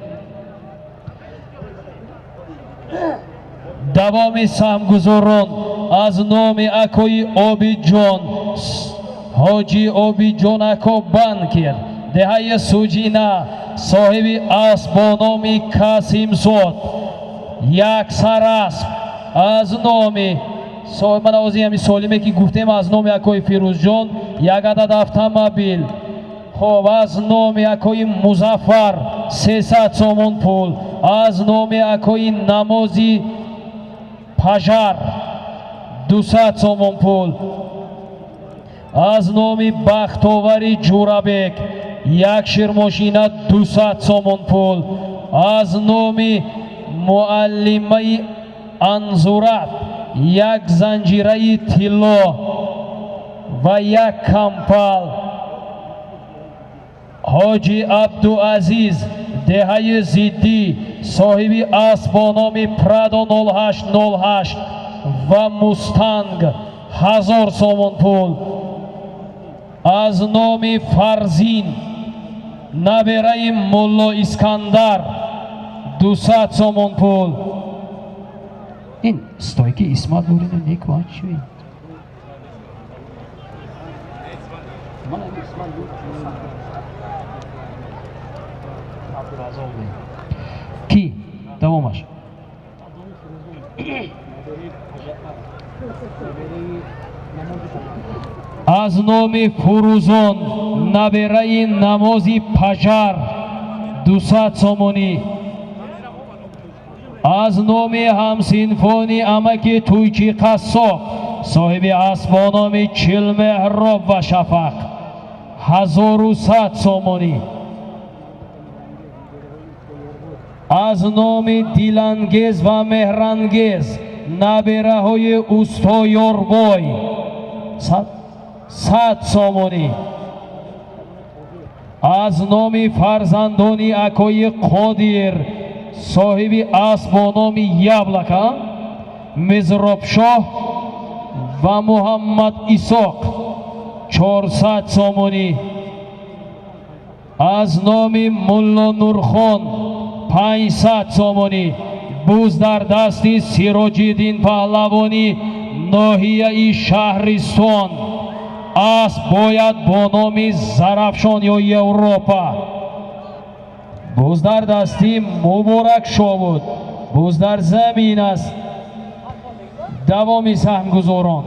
Давоми саҳмгузорон аз номи акои Обиҷон Ҳоҷи Обиҷон ако банкер деҳаи Суҷина соҳиби асп бо номи Касимзод як сарасп, аз номи ман ози ҳами солиме ки гуфтем аз номи акои Фирӯзҷон як адад автомобил. Хоб, аз номи акои Музаффар 300 сомон пул, аз номи акои Намози Пажар 200 сомон пул, аз номи Бахтовари Ҷурабек як ширмошина 200 сомон пул, аз номи муаллимаи Анзурат як занҷираи тилло ва як кампал. Ҳоҷи Абдуазиз деҳаи Зиддӣ соҳиби асп бо номи Прадо 0808 ва Мустанг 1000 сомон пул. Аз номи Фарзин, набераи Мулло Искандар, 200 сомон пул. Ин стойки Исмат бурину неква чи? Ки? Давомаш. Аз номи Фурӯзон, набераи Намози Пажар, 200 сомонӣ. Аз номи ҳамсинфони амаки Тӯйчи Қассоб, соҳиби асп бо номи Чилмеҳроб ва Шафақ, 1100 сомонӣ. Аз номи Дилангез ва Меҳрангез, набераҳои усто Ёрбой, 100 сомонӣ. Аз номи фарзандони акои Қодир, соҳиби асп бо номи Яблока, Мизробшоҳ ва Муҳаммад Исоқ, 400 сомонӣ. Аз номи Мулло Нурхон, 500 сомонӣ. Буз дар дасти Сироҷиддин паҳлавони ноҳияи Шаҳристон, асп бояд бо номи Зарафшон ё Европа. Буз дар дасти Муборакшо буд, буз дар замин аст. Давоми саҳмгузорон.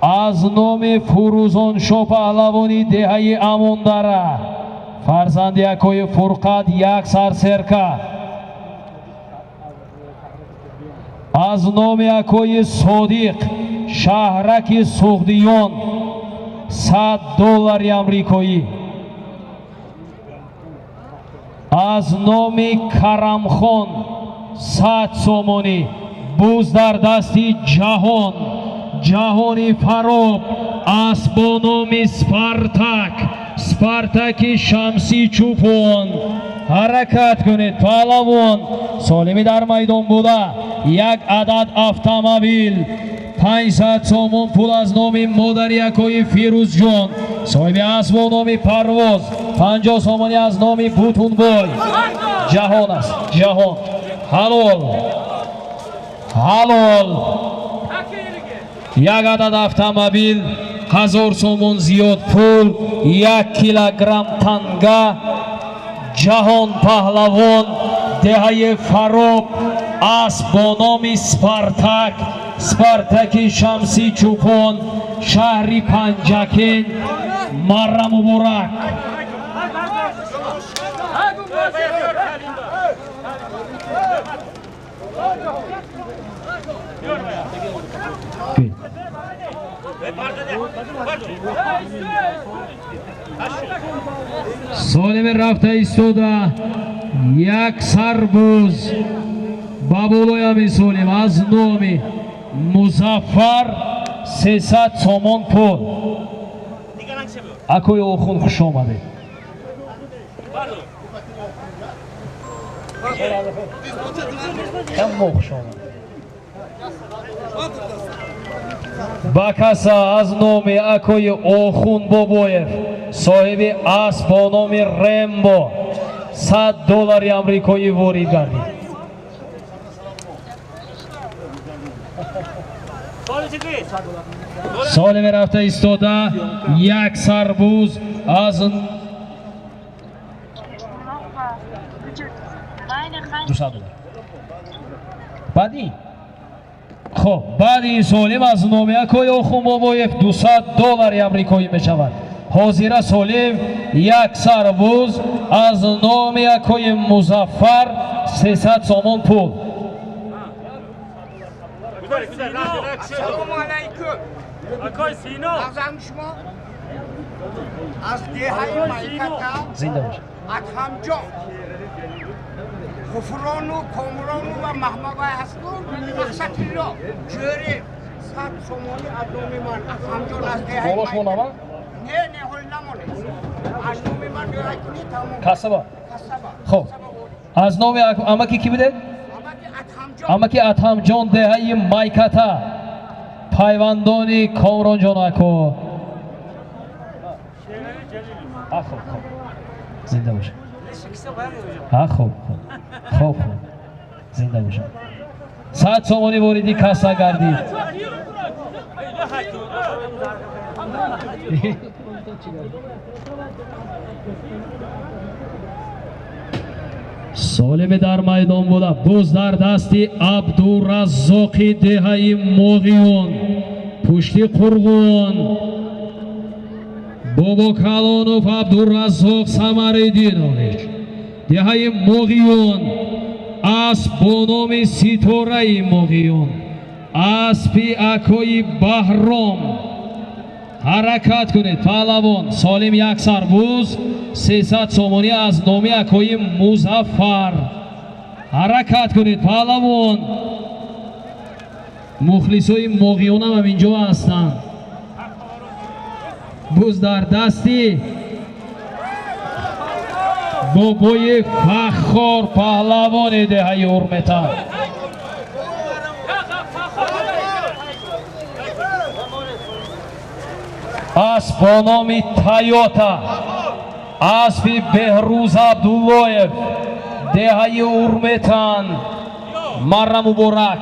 Аз номи Фурӯзоншо паҳлавони деҳаи Амондара, фарзанди акои Фурқат, як сарсерка. Аз номи акои Содиқ, шаҳраки Суғдиён, 100 доллари амрикоӣ. Аз номи Карамхон, 100 сомонӣ. Буз дар дасти Ҷаҳон, Ҷаҳони Фароб, асп бо номи Спартак, Спартаки Шамси Чӯпон. Ҳаракат кунед, паҳлавон солими дар майдон буда. Як адад автомобил, 500 сомон пул аз номи модари акои Фирӯзҷон, соҳиби асп бо номи Парвоз, 50 сомонӣ аз номи Бутунбой. Ҷаҳон аст, ҷаҳон. Ҳалол, ҳалол. Як адад автомобил, 1000 сомон зиёд пул, 1 килограмм танга. Ҷаҳон паҳлавон, деҳаи Фароб, асп бо номи Спартак, Спартаки Шамси Чӯпон, шаҳри Панҷакент. Марра муборак. Солими рафта истода як сарбуз ба болоями Солим аз номи Музаффар, 300 сомон пул. Акои Охун, хуш омадед. Каммо хуш омадед. Ба каса аз номи акои Охун Бобоев, соҳиби асп бо номи Рембо, 100 доллари амрикоӣ ворид гардид. Солими рафта истода як сарбуз аз 200 доллар. Баъди хоб, баъди ин солим аз номи акои Охун Бобоев 200 доллари амрикоӣ мешавад. Ҳозира солим як сарбуз аз номи акои Музаффар, 300 сомон пул. Салому алайкум. Акой Сино. Азам шумо аз деҳаи Майката. Зинда бошед. Адҳамҷон, Ғуфрону Комрону ва Маҳмавай ҳасту Мақсадилло ҷӯре 100 сомонӣ аз номи ман Адҳамҷон аз деҳаи Болош монама? Не, не, ҳол намонед. Аз номи ман риоя кунед, тамом. Касаба. Касаба. Хоб. Аз номи амаки ки будед? Амаки Адҳамҷон. Амаки Адҳамҷон, деҳаи Майката, пайвандони Комронҷон ако. Хоб, хоб, зинда бошад. Хоб, хоб, хоб, хоб, зинда бошад. 100 сомонӣ вориди касса гардид. Солими дар майдон буда, буз дар дасти Абдураззоқи деҳаи Моғиён, пушти Қурғон. Бобокалонов Абдураззоқ Самаридинович, деҳаи Моғиён, асп бо номи Ситораи Моғиён, аспи акои Баҳром. Ҳаракат кунед, паҳлавон. Солим як сарбуз, 300 сомонӣ аз номи акои Музаффар. Ҳаракат кунед, паҳлавон. Мухлисои Моғиёнам ҳам инҷо ҳастанд. Буз дар дасти бобои Фаххор, паҳлавони деҳаи Урметан. Асп бо номи Тойота, аспи Беҳрӯз Абдуллоев, деҳаи Урметан. Марра муборак.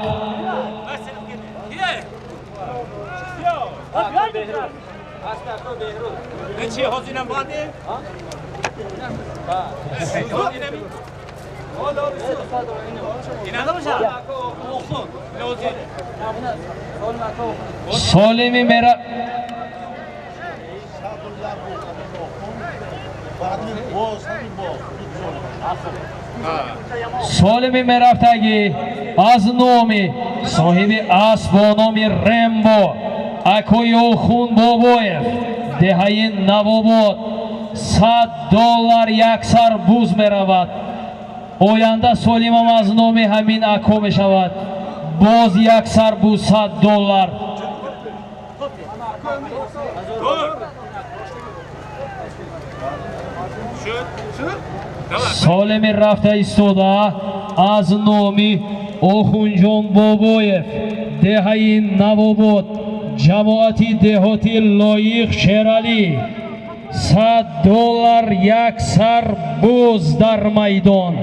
Солими мера Солими мерафтагӣ аз номи соҳиби асп бо номи Рембо, акои Охун Бобоев, деҳаи Навобод, $100 як сар буз меравад. Оянда Солимам аз номи ҳамин ако мешавад. Боз як сар буз $100. Солими рафта истода аз номи Охунҷон Бобоев, деҳаи Навобод, ҷамоати деҳоти Лоиқ Шералӣ, $100 як сар буз дар майдон.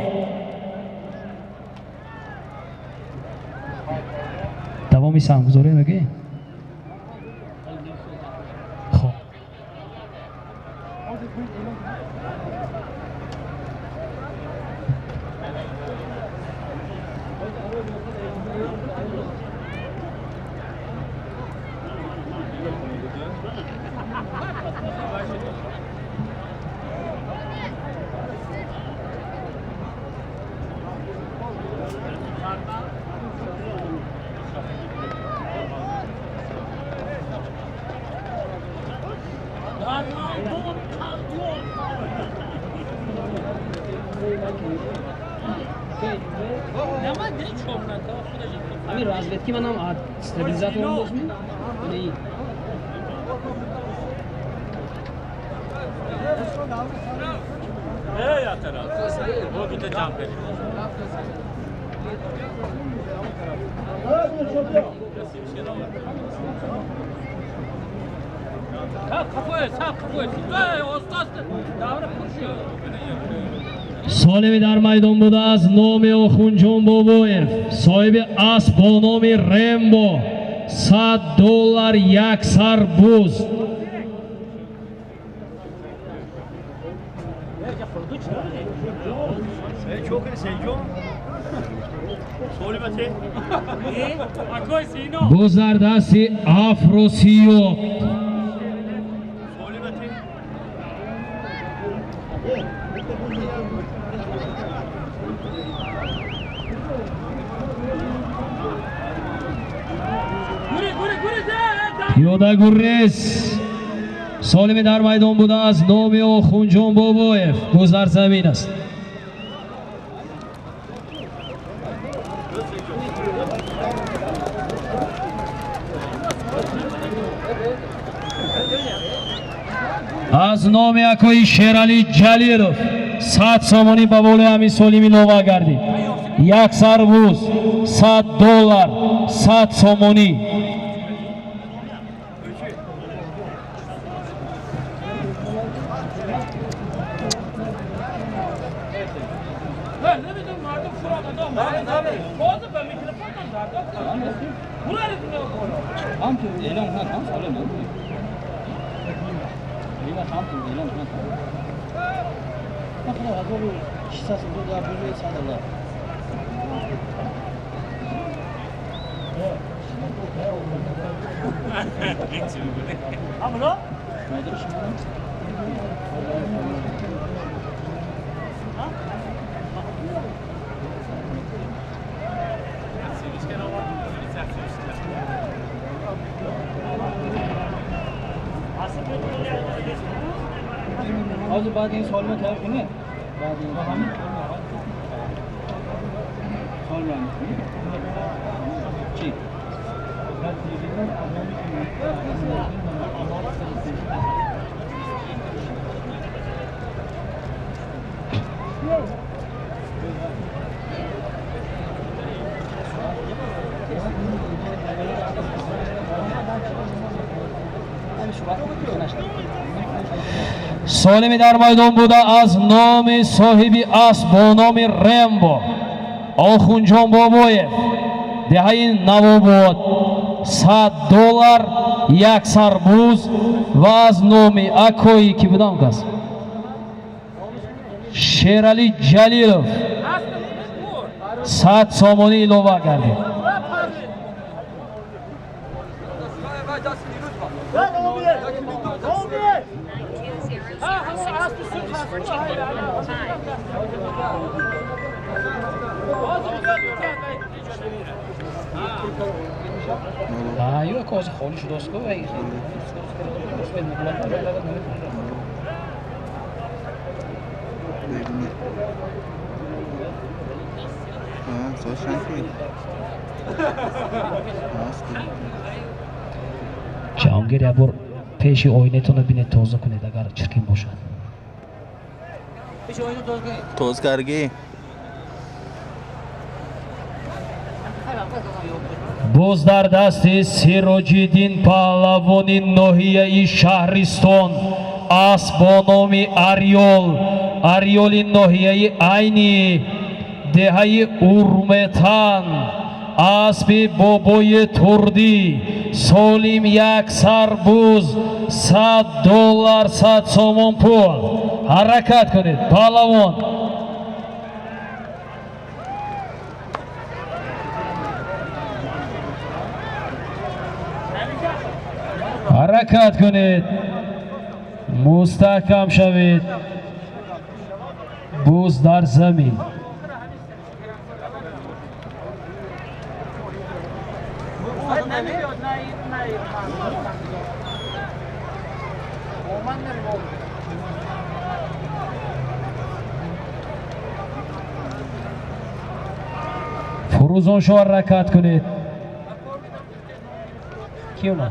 Давоми саҳмгузорӣ мегӯӣ? Хоб. Ҳамин разведки манам стабилизаторам бозми? Солими дар майдон буда аз номи Охунҷон Бобоев, соҳиби асп бо номи Рембо, $100 як сар буз. Буз дар дасти Афросиёб. Пиёда гуррез. Солими дар майдон буда аз номи Охунҷон Бобоев, буз дар замин аст. Аз номи акои Шералӣ Ҷалилов 100 сомонӣ ба болои ҳамин Солими лова гардид. Як сар буз, $100, 100 сомонӣ. بعد این سال ما تعریف کنه بعد این سال ما چی؟ Солими дар майдон буда аз номи соҳиби асп бо номи Рембо Охунҷон Бобоев, деҳаи Навобод, $100, як сарбуз ва аз номи акои ки будам кас Шерали Ҷалилов 100 сомонӣ илова гардид. Ҷаҳонгир, як бор пеши оинатонро бинед, тоза кунед, агар чиркин бошад. Тоз карги. Боз дар дасти Сироҷиддин паҳлавони ноҳияи Шаҳристон асп бо номи Арёл, Арёли ноҳияи Айнӣ, деҳаи Урметан, аспи бобои Турдӣ, солим як сарбуз, $100, 100 сомон пул. Ҳаракат кунед, паҳлавон. Ҳаракат кунед, мустаҳкам шавед. Буз дар замин. Фурӯзоншо ҳаракат кунед. Киёна?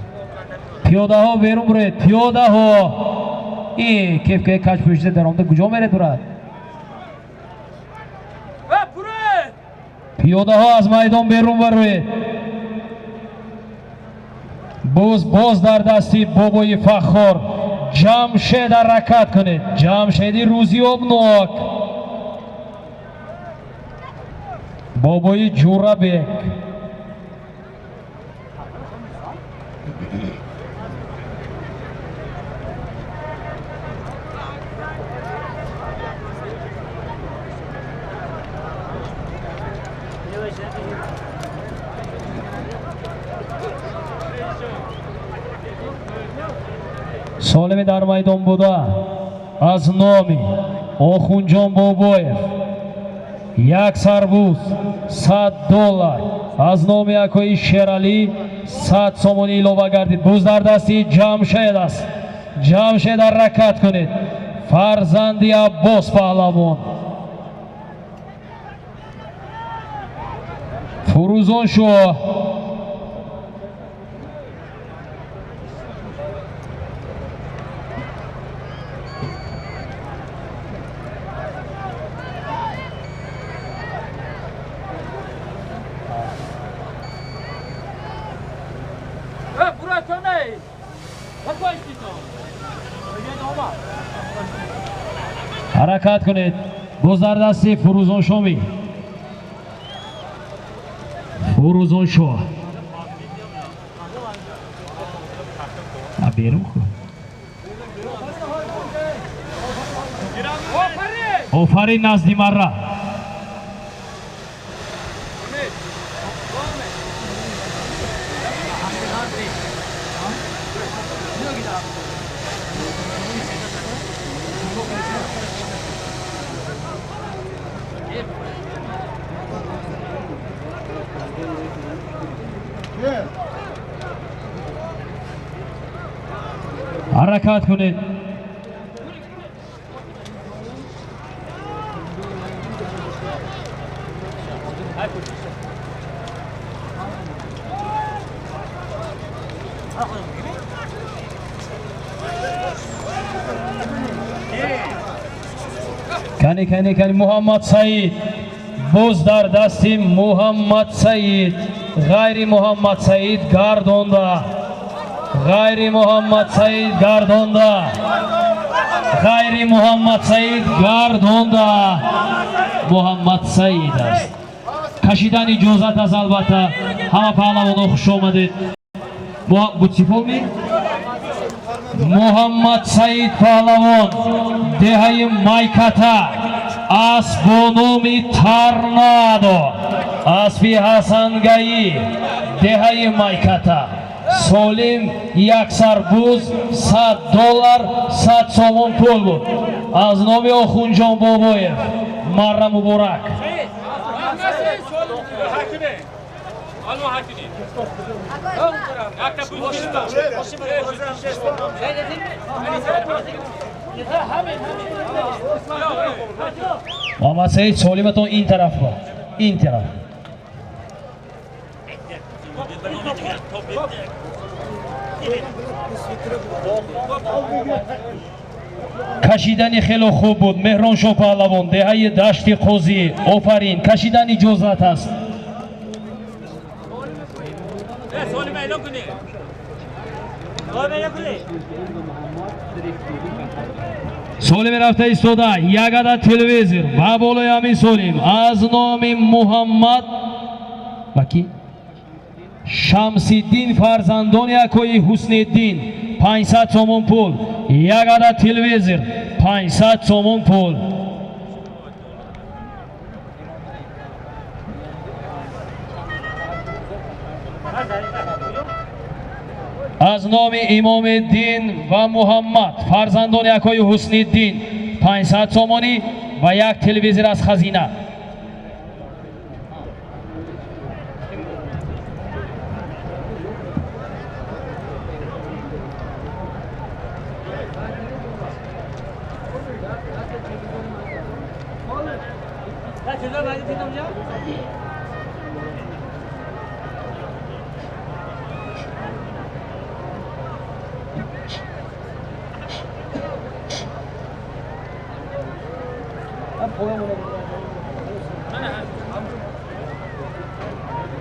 Пиёдаҳо берун буред, пиёдаҳо. И кепкаи кач пӯшида даромада куҷо меред, бурад? Пиёдаҳо аз майдон берун бароед. Боз боз дар дасти бобои Фаххор Ҷамшед ҳаракат кунед. Ҷамшеди рӯзиёбнок, бобои Ҷурабек. Солими дар майдон буда аз номи Охунҷон Бобоев як сарбуз, $100, аз номи акои Шералӣ 100 сомонӣ илова гардид. Буз дар дасти Ҷамшед аст. Ҷамшед ҳаракат кунед, фарзанди Аббос паҳлавон. Фурӯзон шо. Ҳаракат кунед. Боз дар дасти Фурӯзоншомӣ Фурӯзоншоҳ. Берун хӯ. Офарин назди марра. Ҳаракат кунед. Кани кани кани Муҳаммад Саид. Боз дар дасти Муҳаммад Саид. Ғайри Муҳаммад Саид гардонда. Ғайри Муҳаммад Саид гардонда. Ғайри Муҳаммад Саид гардонда. Муҳаммад Саид аст. Кашидан иҷозат аст албатта. Ҳама паҳлавонҳо хуш омадед. Бутсифолми? Муҳаммад Саид паҳлавон деҳаи Майката асп бо номи Торнадо, аспи Ҳасангаӣ, деҳаи Майката. Солим як сарбуз $100 100 сомон пул буд. Аз номи Охунҷон Бобоев марра муборак. Муҳаммад Саид солиматон ин тараф ба ин тараф. Кашидани хело хуб буд. Меҳроншоҳ паҳлавон деҳаи Дашти Қозӣ. Офарин, кашидан иҷозат аст. Солими рафта истода як адад телевизор ва болои ҳамин солим аз номи Муҳаммад ва ки Шамсиддин фарзандони акои Ҳусниддин 500 сомон пул, як адад телевизор 500 сомон пул. Аз номи Имомиддин ва Муҳаммад фарзандони акои Ҳусниддин 500 сомонӣ ва як телевизор аз хазина.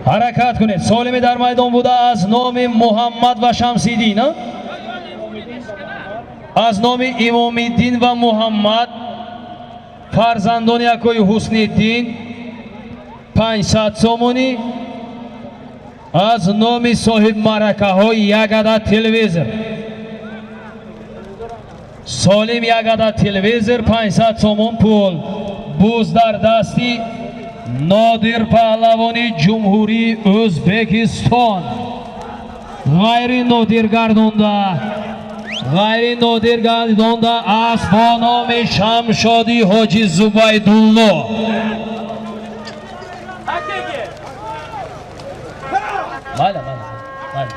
Ҳаракат кунед. Солими дар майдон буда аз номи Муҳаммад ва Шамсиддин, аз номи Имомиддин ва Муҳаммад фарзандони акои Ҳусниддин 500 сомонӣ, аз номи соҳиб маъракаҳо як адад телевизор. Солим як адад телевизор 500 сомон пул. Буз дар дасти Нодир паҳлавони Ҷумҳурии Ӯзбекистон. Ғайри нодир гардонда, ғайри нодир гардонда асп бо номи Шамшоди Ҳоҷи Зубайдулло. Бале, бале, бале.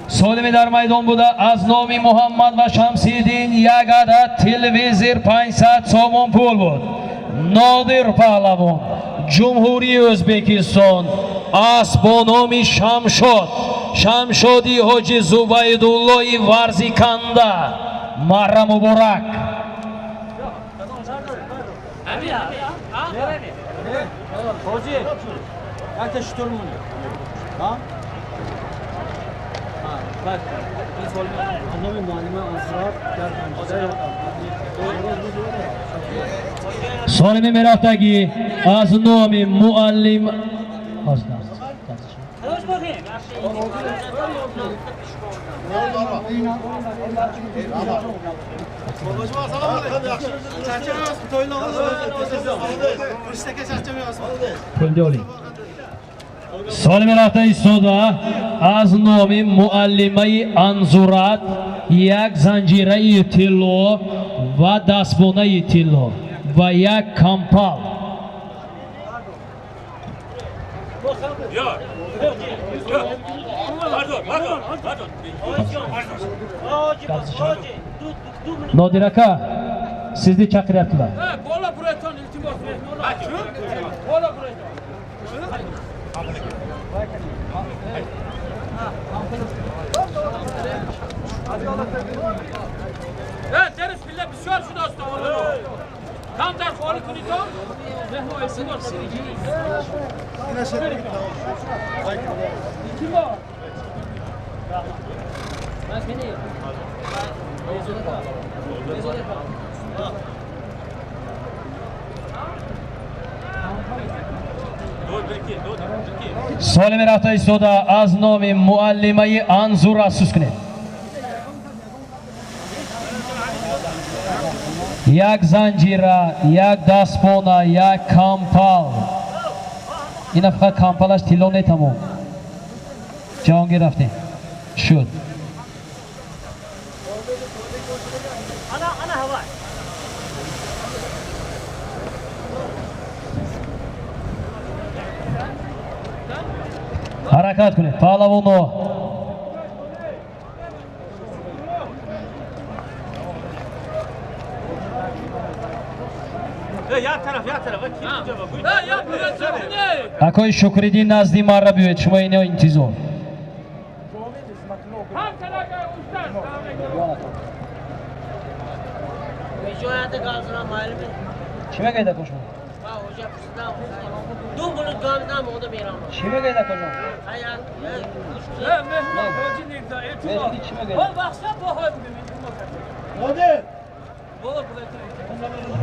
Солими дар майдон буда аз номи Муҳаммад ва Шамсиддин як адад телевизор 500 сомон пул буд. Нодир паҳлавон Ҷумҳурии Ӯзбекистон асп бо номи Шамшод, Шамшоди Ҳоҷи Зубайдуллои Варзиканда. Марра муборак. Солими мерафтагӣ аз номи муаллим Солими рафта истода аз номи муаллимаи Анзурат як занҷираи тилло ва дастбонаи тилло ва як кампал. Нодир ака, sizni chaqiryaptilar. Солими рафта истода аз номи муаллимаи Анзура сус кунед. Як занҷира, як дастбона, як кампал. Ина фақат кампалаш тилло не тамом. Ҷаҳонгир рафтем. Шуд. Ҳаракат кунед, паҳлавоно. Акои Шукриддин назди марра биёед, шумо ино интизор. Чӣ мегӯед ако шумо? Чӣ мегӯед ако ҷон?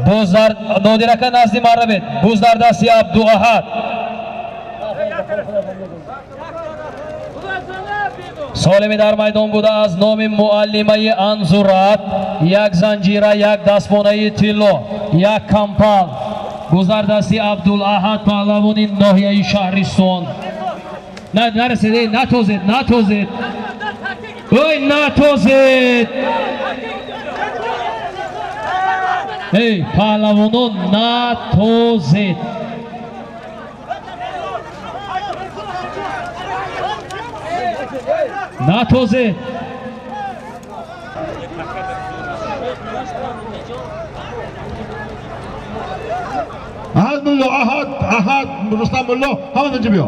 Боз дар Нодир ака назди марра бед. Боз дар дасти Абдуаҳад. Солими дар майдон буда аз номи муаллимаи Анзурат як занҷира, як дастбонаи тилло, як кампал. Гузар дасти Абдулаҳад паҳлавони ноҳияи Шаҳристон. Нарасед, эй, натозед, натозед. Ой, натозед. Эй, паҳлавонон, натозед. Натозед. Аҳад мулло, Аҳад, Аҳад, Рустам мулло, ҳама инҷа биё.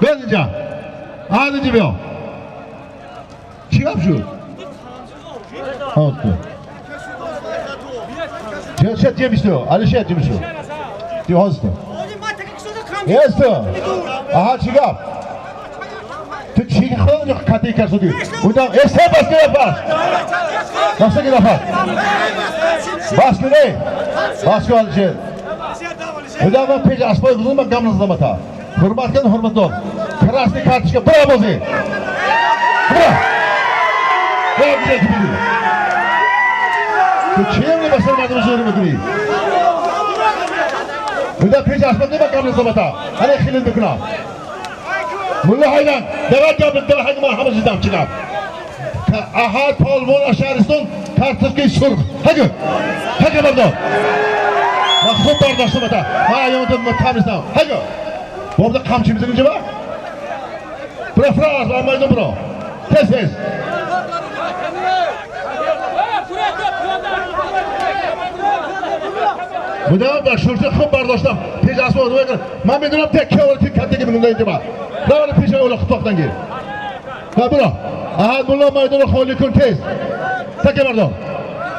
Биё инҷа. Аҳад инҷа биё. Чӣ гап шуд? Чӣ чӣ бисту? Алишер чӣ бисту? Ти ҳозир. Ҳасту. Аҳад чӣ гап? Ту чӣ хоҳӣ кати карсудӣ? Удам эсе бас ки бас. Бас ки бас. Бас кунӣ. Бас кун Алишер. Удам ман пеш аспой гузам ман гам назадам ата. Ҳурмат кун, ҳурмат дор. Красный карточка бира бозӣ. Бира. Бира бира ки бигирӣ. Ту чӣ мебасар мардум зӯр мекунӣ? Удам пеш аспой ман гам назадам ата. Ана хеле мекунам. Мулло Ҳайдан, давай гап, давай ҳайдан ман ҳама зидам чӣ гап. Аҳад полвон аз Шаҳристон карточкаи сурх. Ҳагу. Ҳагу бардор. Ман хуб бардоштам ата. Ман аёнатон мутамистам. Ҳагу. Бобда қамчи мизанӣ ҷаба? Бро, фра, аз майдон бро. Тез, тез. Будам дар шурта хуб бардоштам. Пеш асбоб ман медонам те ки овард каттаги мегунда инҷа. Равад пеш ола хутоқтан гир. Ва бро. Аҳад мулло майдонро холӣ кун тез. Таке бардор.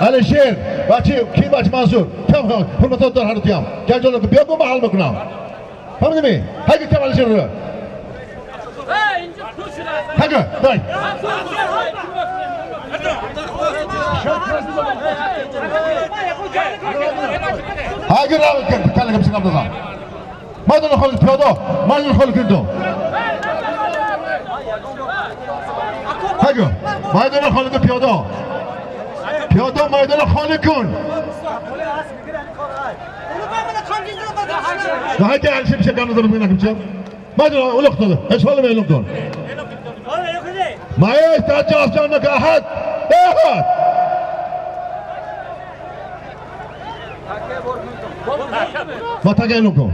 Алишер, бачи ки бач Мансур. Кам ҳурматот дор ҳар дуям. Ҷанҷол кун, биё ман ҳал мекунам. Фаҳмидӣ? Ҳаги кам Алишер ро. Ҳаги, дай. Ҳаги равад калла кам сигам дозам. Майдон холӣ, пиёда, майдон холӣ кун ту. Ҳаго, майдон холӣ кун, пиёда. Пиёда майдон холӣ кун. هاي على شيء بشكل نظر منك بشكل ما ادري ولقطه ايش والله ما يلقطون ما يتعجب عنك احد احد ما تقلكم.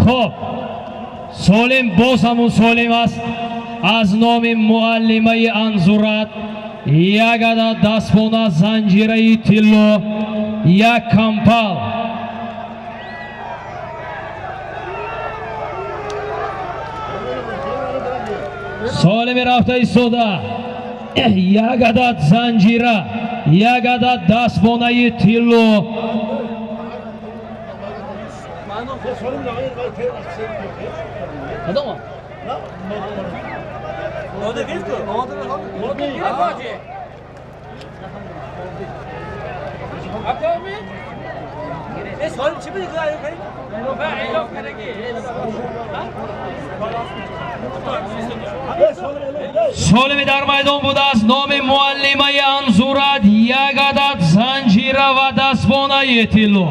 خب солим боз ҳамун солим аст. Аз номи муаллимаи Анзурат як адад дастбона, занҷираи тилло, як кампал. Солими рафта истода як адад занҷира, як адад дастбонаи тилло. Кадома? Солими дар майдон будааст. Номи муаллимаи Анзурат як адад занҷира ва дастбонаи тилло,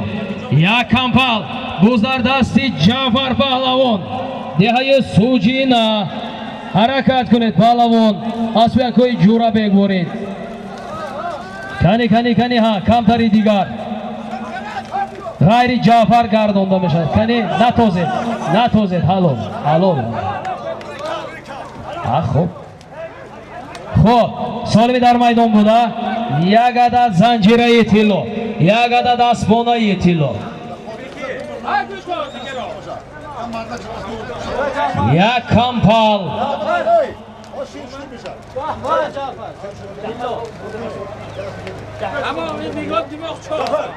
як кампал. Боз дар дасти Ҷаъфар паҳлавон, деҳаи Суҷина. Ҳаракат кунед, паҳлавон, аспякҳои Ҷурабек боред. Кани, кани, кани, ҳа, камтари дигар ғайри Ҷаъфар гардонда мешавад. Кани, натозед, натозед, ҳалол, ҳалол. А, хуб, хуб. Солими дар майдон буда як адад занҷираи тилло, як адад аспонаи тилло, як кампал.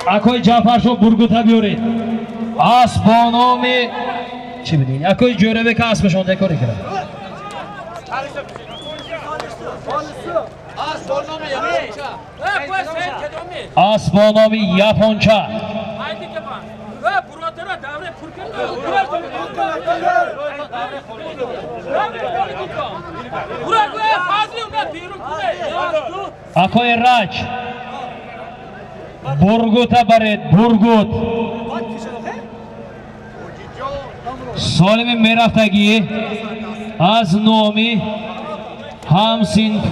Акои Ҷаъфаршо, бургута биёред. Асп бо номи чӣ бидин? Акои Ҷӯрабека аспашон декорӣ кирад. Асп бо номи Японча. Акои Раҷ, бургута баред, бургут. Солими мерафтагӣ аз номи ҳамсинф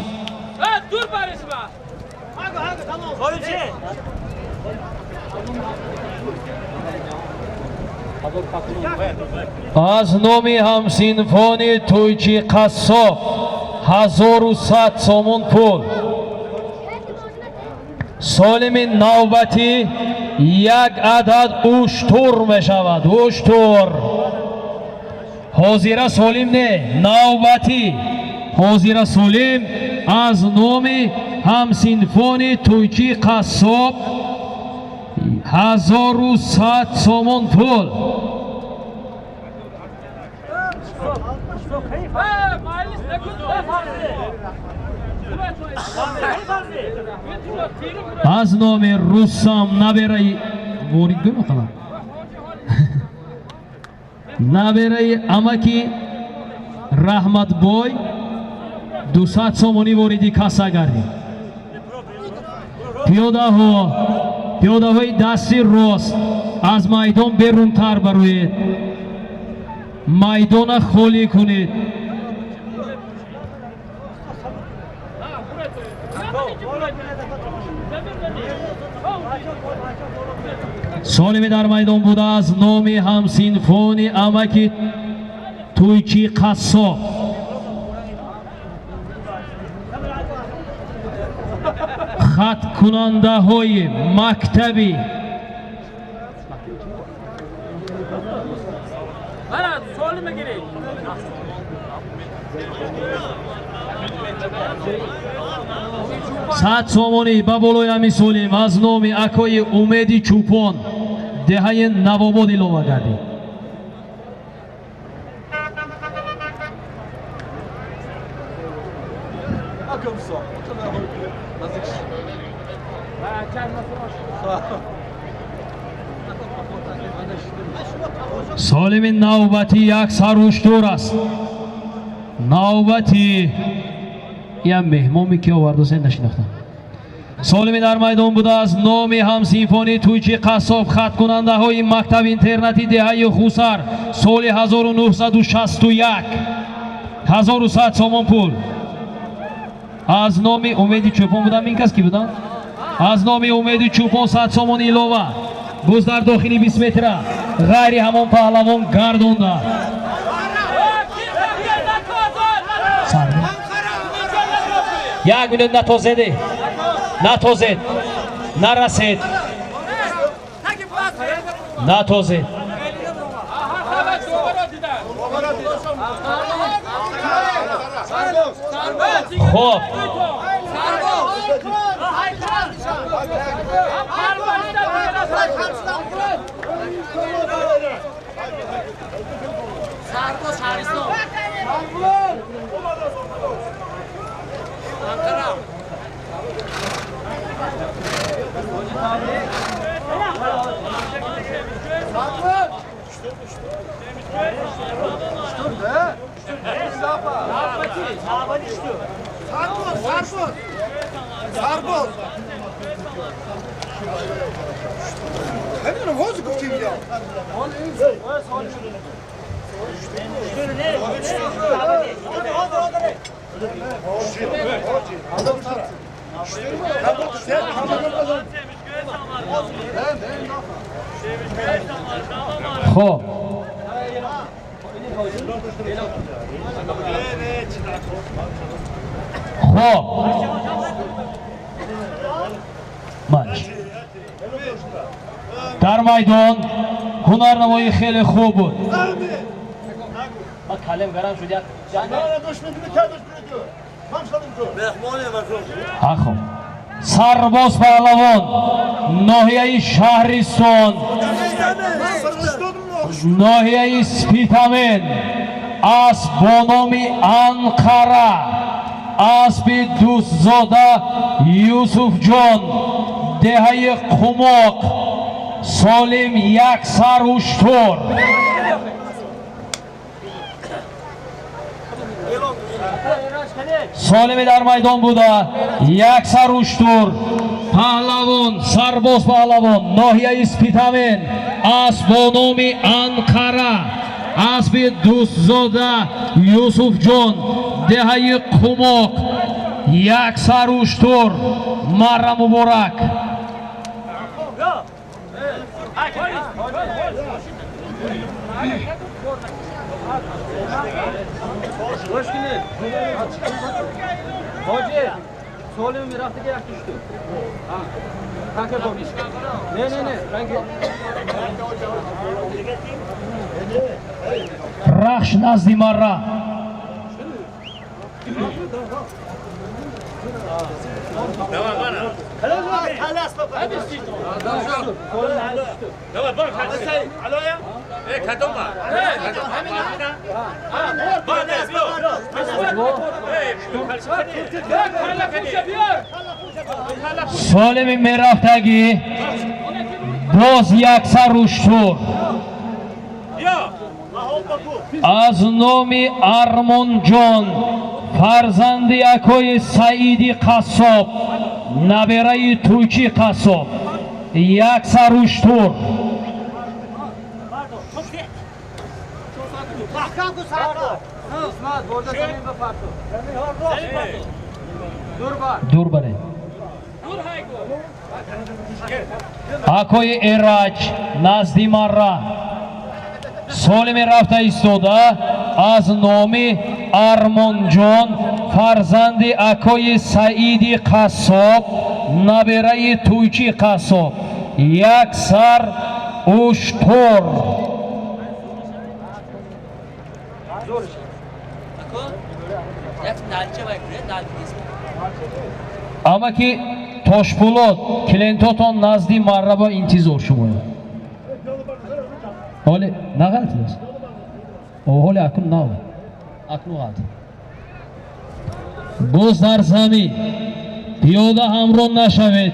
аз номи ҳамсинфони Тӯйчи Қассоб 1100 сомон пул. Солими навбатӣ як адад уштур мешавад. Уштур ҳозира солим не, навбатӣ ҳозира солим аз номи ҳамсинфони Тӯйчи Қассоб 1100 сомон пул. Аз номи Рустам, набераи ворид гӯм, набераи амаки Раҳматбой 200 сомонӣ вориди касса гардид. Пиёдаҳо, пиёдаҳои дасти рост аз майдон берунтар бароед, майдона холӣ кунед. Солими дар майдон буда аз номи ҳамсинфони амаки Тӯйчи Қассоб хаткунандаҳои мактаби 100 сомонӣ ба болои ҳамин солим аз номи акои Умеди Чӯпон, деҳаи Навобод илова гардид. Солими навбати як саруштур аст. Навбати я меҳмоме ки овардасен нашинохтам. Солими дар майдон будааст номи ҳамсинфони Тӯйчи Қассоб, хаткунандаҳои мактаби интернати деҳаи Хусар, соли 1961, 1100 сомон пул. Аз номи Умеди Чӯпон будам, ин кас ки буданд? Аз номи Умеди Чӯпон 100 сомон илова. Боз дар дохили 20 метра ғайри ҳамон паҳлавон гардонда. Як минут натозеде. Натозед. Нарасед. Натозед. Хоб. Sarboz. Nemidonim, ҳозир гуфтим я. Хоб. Хоб. Матч. Дар майдон ҳунарнамоӣ хеле хуб буд. Хоб. Сарбоз паҳлавон, ноҳияи Шаҳристон, ноҳияи Спитамен, асп бо номи Анқара, аспи Дӯстзода Юсуфҷон, деҳаи Қумоқ, солим як саруштур. Солими дар майдон буда як саруштур, паҳлавон, сарбоз паҳлавон, ноҳияи Спитамен, асп бо номи Анқара, аспи Дӯстзода Юсуфҷон, деҳаи Қумоқ, як саруштур. Марра муборак. Рахш назди марра. Солими мерафтагӣ боз як саруштур аз номи Армонҷон, фарзанди акои Саиди Қассоб, набераи Тӯйчи Қассоб, як саруштур. Дур баред. Акои Эраҷ назди марра. Солими рафта истода аз номи Армонҷон, фарзанди акои Саиди Қассоб, набераи Тӯйчи Қассоб, як сар уштур. Амаки Тошпулот, клиентотон назди марраба интизор шумояд. Ҳоле нағалтидааст? Ҳоле акнун нав. Акнун ғалт. Боз дар замин пиёда ҳамроҳ нашавед.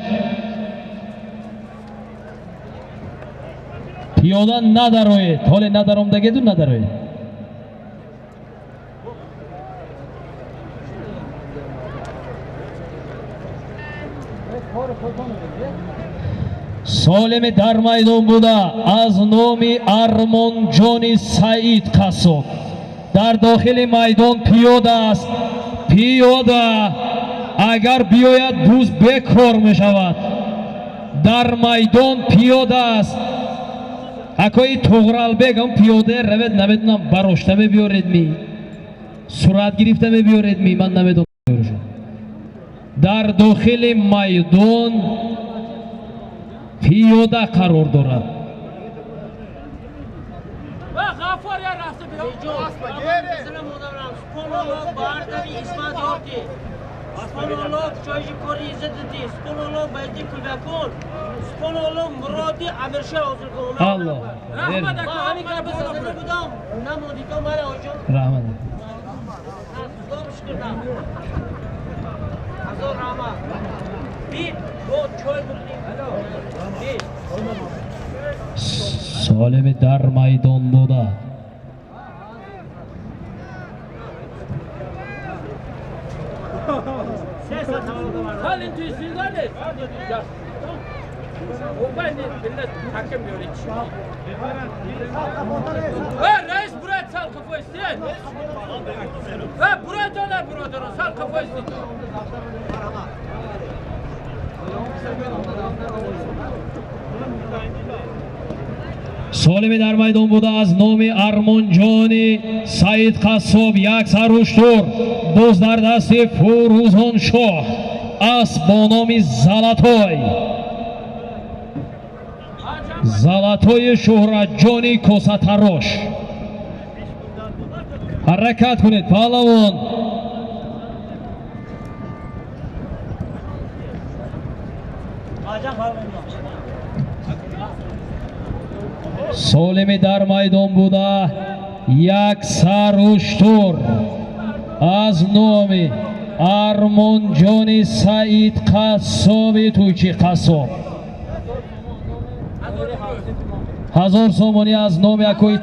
Пиёда надароед. Ҳоле надаромдагеду надароед. Солими дар майдон буда аз номи Армонҷони Саид Қассоб дар дохили майдон пиёда аст. Пиёда агар биёяд буз бекор мешавад. Дар майдон пиёда аст. Акои Туғралбек ҳам пиёда равед, намедонам барошта мебиёред ми, сурат гирифта мебиёред ми, ман намедонам. Дар дохили майдон пиёда қарор дорад. Аллоҳ раҳмат. Солими дар майдон буда Солими дар майдон буда аз номи Армонҷони Саид Қассоб як саруштур боз дар дасти Фурӯзоншоҳ аст бо номи Залатой. Залатои Шӯҳратҷони косатарош. Ҳаракат кунед паҳлавон. Солими дар майдон буда як саруштур аз номи Армонҷони Саид Қассоби Тӯйчи Қассоб. 1000 сомонӣ аз номи акои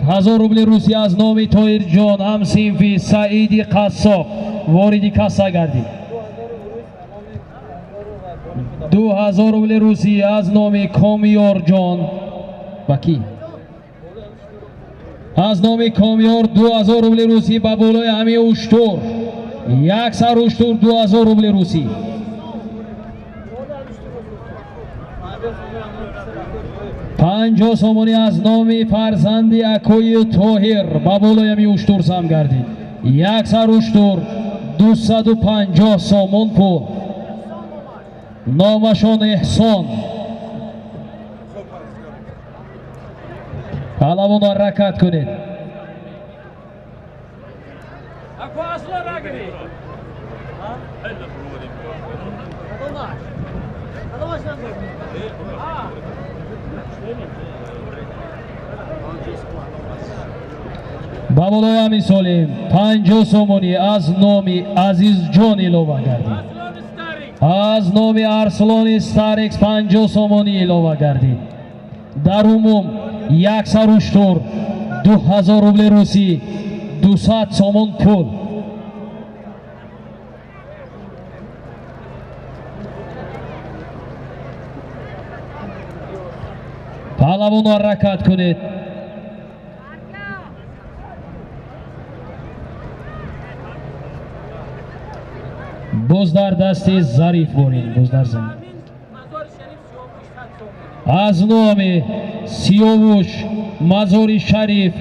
1000 рубли русӣ аз номи Тоирҷон ҳамсинфи Саиди Қассоб вориди касса гардид. 2000 рубли русӣ аз номи Комёрҷон ба кӣ? Аз номи Комёр 2000 рубли русӣ ба болои ҳамин уштур. Як сар уштур 2000 рубли русӣ. 50 сомонӣ аз номи фарзанди акои Тоҳир ба болои ҳамин уштур сам гардид. Як сар уштур 250 сомон пул. Номашон Эҳсон. Паҳлавон ҳаракат кунед. Ба болои ҳамин солим 50 сомонӣ аз номи Азизҷон илова гардид. Аз номи Арслони Старекс 50 сомонӣ илова гардид. Дар умум як саруштур 2000 рубли русӣ 200 сомон пул. Паҳлавон ҳаракат кунед. Боз дар дасти Зариф борин, боз дар замин. Аз номи Сиёвуш Мазори Шариф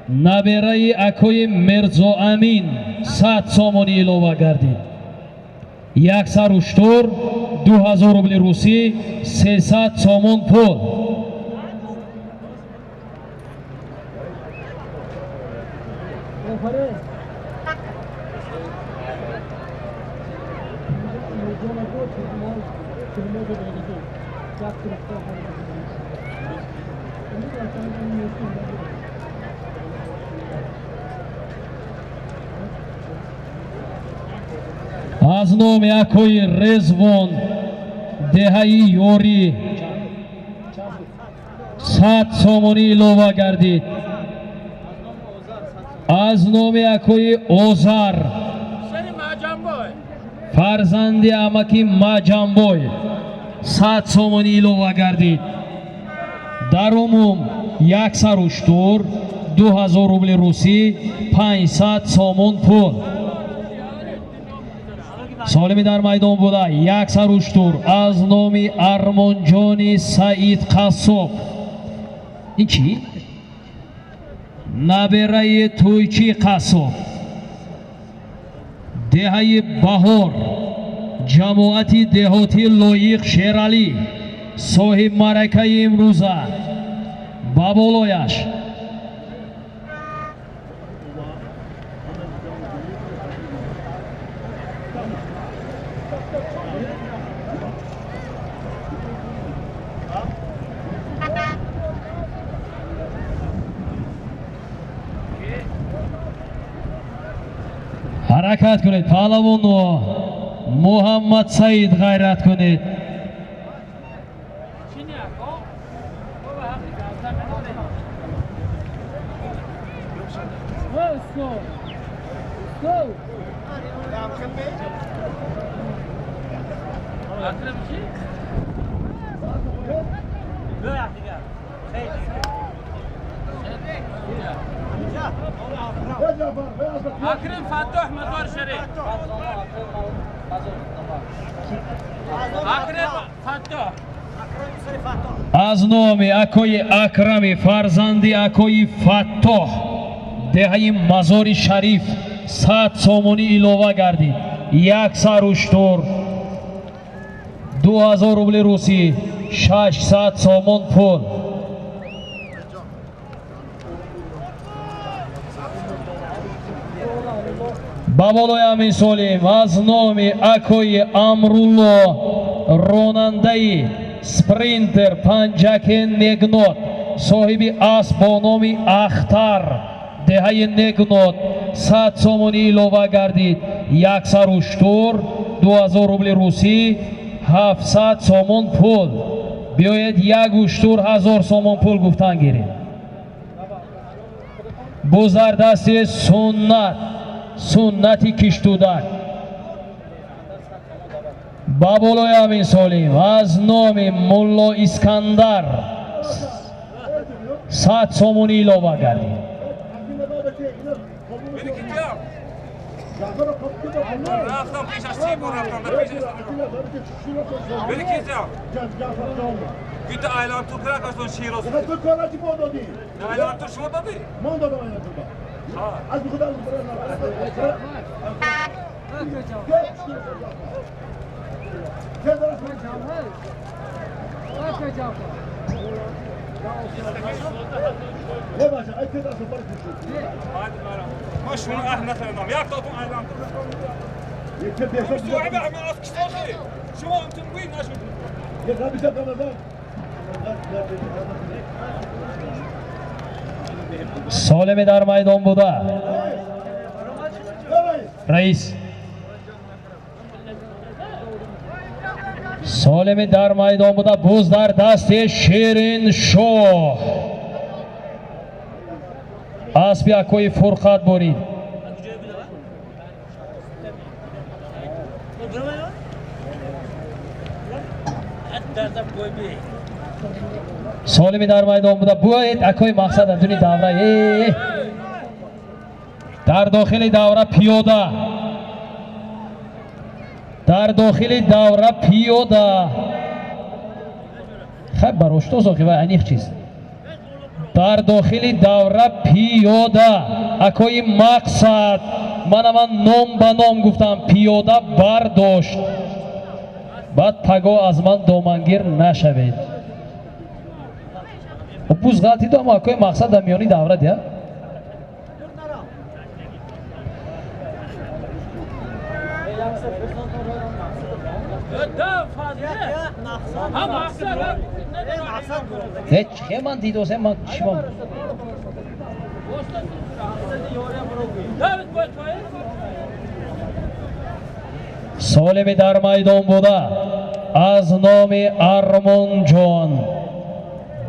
набераи акои Мирзоамин 100 сомонӣ илова гардид. Як сар уштур 2000 рубли русӣ 300 сомон пул. Аз номи акои Резвон, деҳаи Ёрӣ, 100 сомонӣ илова гардид. Аз номи акои Озар, фарзанди амаки Маҷамбой, 100 сомонӣ илова гардид. Дар умум як сар уштур, 2000 рубли русӣ, 500 сомон пул. Солими дар майдон буда як сар уштур аз номи Армонҷони Саид Қассоб. Ин чӣ? Набераи Тӯйчи Қассоб, деҳаи Баҳор, ҷамоати деҳотӣ Лоиқ Шералӣ, соҳиб маъракаи имрӯза. Ба болояш ҳаракат кунед, паҳлавоно. Муҳаммад Саид, ғайрат кунед. اکرم فتاح مزار شریف. اکرم فتاح. Аз номи акои Акрами, фарзанди акои Фаттоҳ, деҳаи Мазори Шариф, 100 сомонӣ илова гардид. Як сар уштур, 2000 рубли русӣ, 600 сомон пул. Ба болои ҳамин солим аз номи акои Амрулло, ронандаи спринтер Панҷакен Негнот, соҳиби асп бо номи Ахтар, деҳаи Негнот, 100 сомонӣ илова гардид. Як сар уштур, 2000 рубли русӣ, 700 сомон пул. Биёед як уштур 1000 сомон пул гуфтан гирем. Бузардасти суннат, суннати киштудак. Ба болои ҳамин солим аз номи Мулло Искандар 100 сомонӣ илова гардид. Солими дар майдон буда раис, солими дар майдон буда буз дар дасти Шириншоҳ, аспи акои Фурқат бурид. Солими дар майдон буда буед акои мақсад аз дуни давра, дар дохили давра пиёда, дар дохили давра пиёда. Хай бароштоз охи вай аниқ чиз. Дар дохили давра пиёда акои мақсад, мана ман ном ба ном гуфтам, пиёда бардошт. Баъд паго аз ман домангир нашавед. Буз ғалтиду, аммо акои мақсад дар миёни давра дия. Ҳеҷ хе ман дидосем, ман чимон. Солими дар майдон буда аз номи Армонҷон,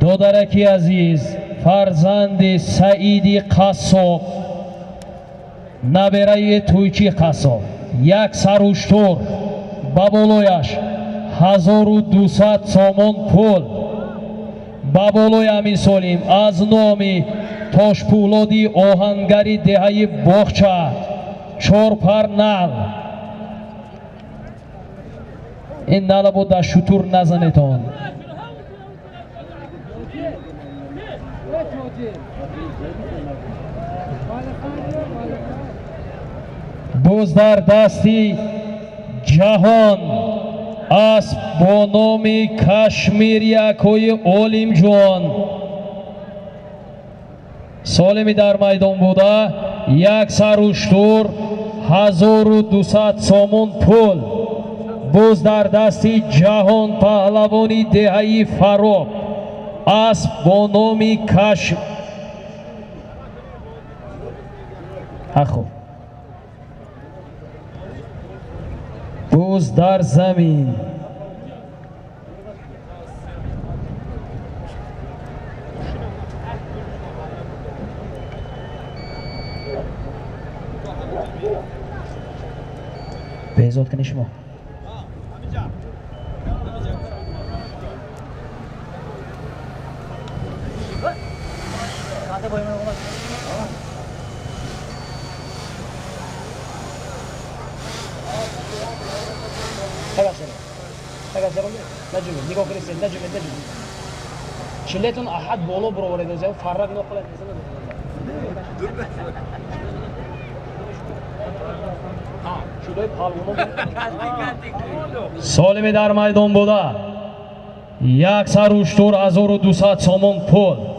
додараки азиз, фарзанди Саиди Қассоб, набераи Тӯйчи Қассоб, як саруштур, ба болояш 1200 сомон пул. Ба болои ҳамин солим аз номи Тошпӯлоди оҳангари деҳаи Боғча 4 пар нал. Ин нала бо дар шутур назанетон. Боз дар дасти Ҷаҳон асп бо номи Кашмирякои Олимҷон. Солими дар майдон буда як саруштур, 1200 сомон пул. Боз дар дасти Ҷаҳон паҳлавони деҳаи Фароб асп бо номи Каш. Хуб, боз дар замин беҳзод кунед шумо. Чилетон аҳад боло буроваред, фаррак нохӯлад. Солими дар майдон буда як саруштур, 1200 сомон пул.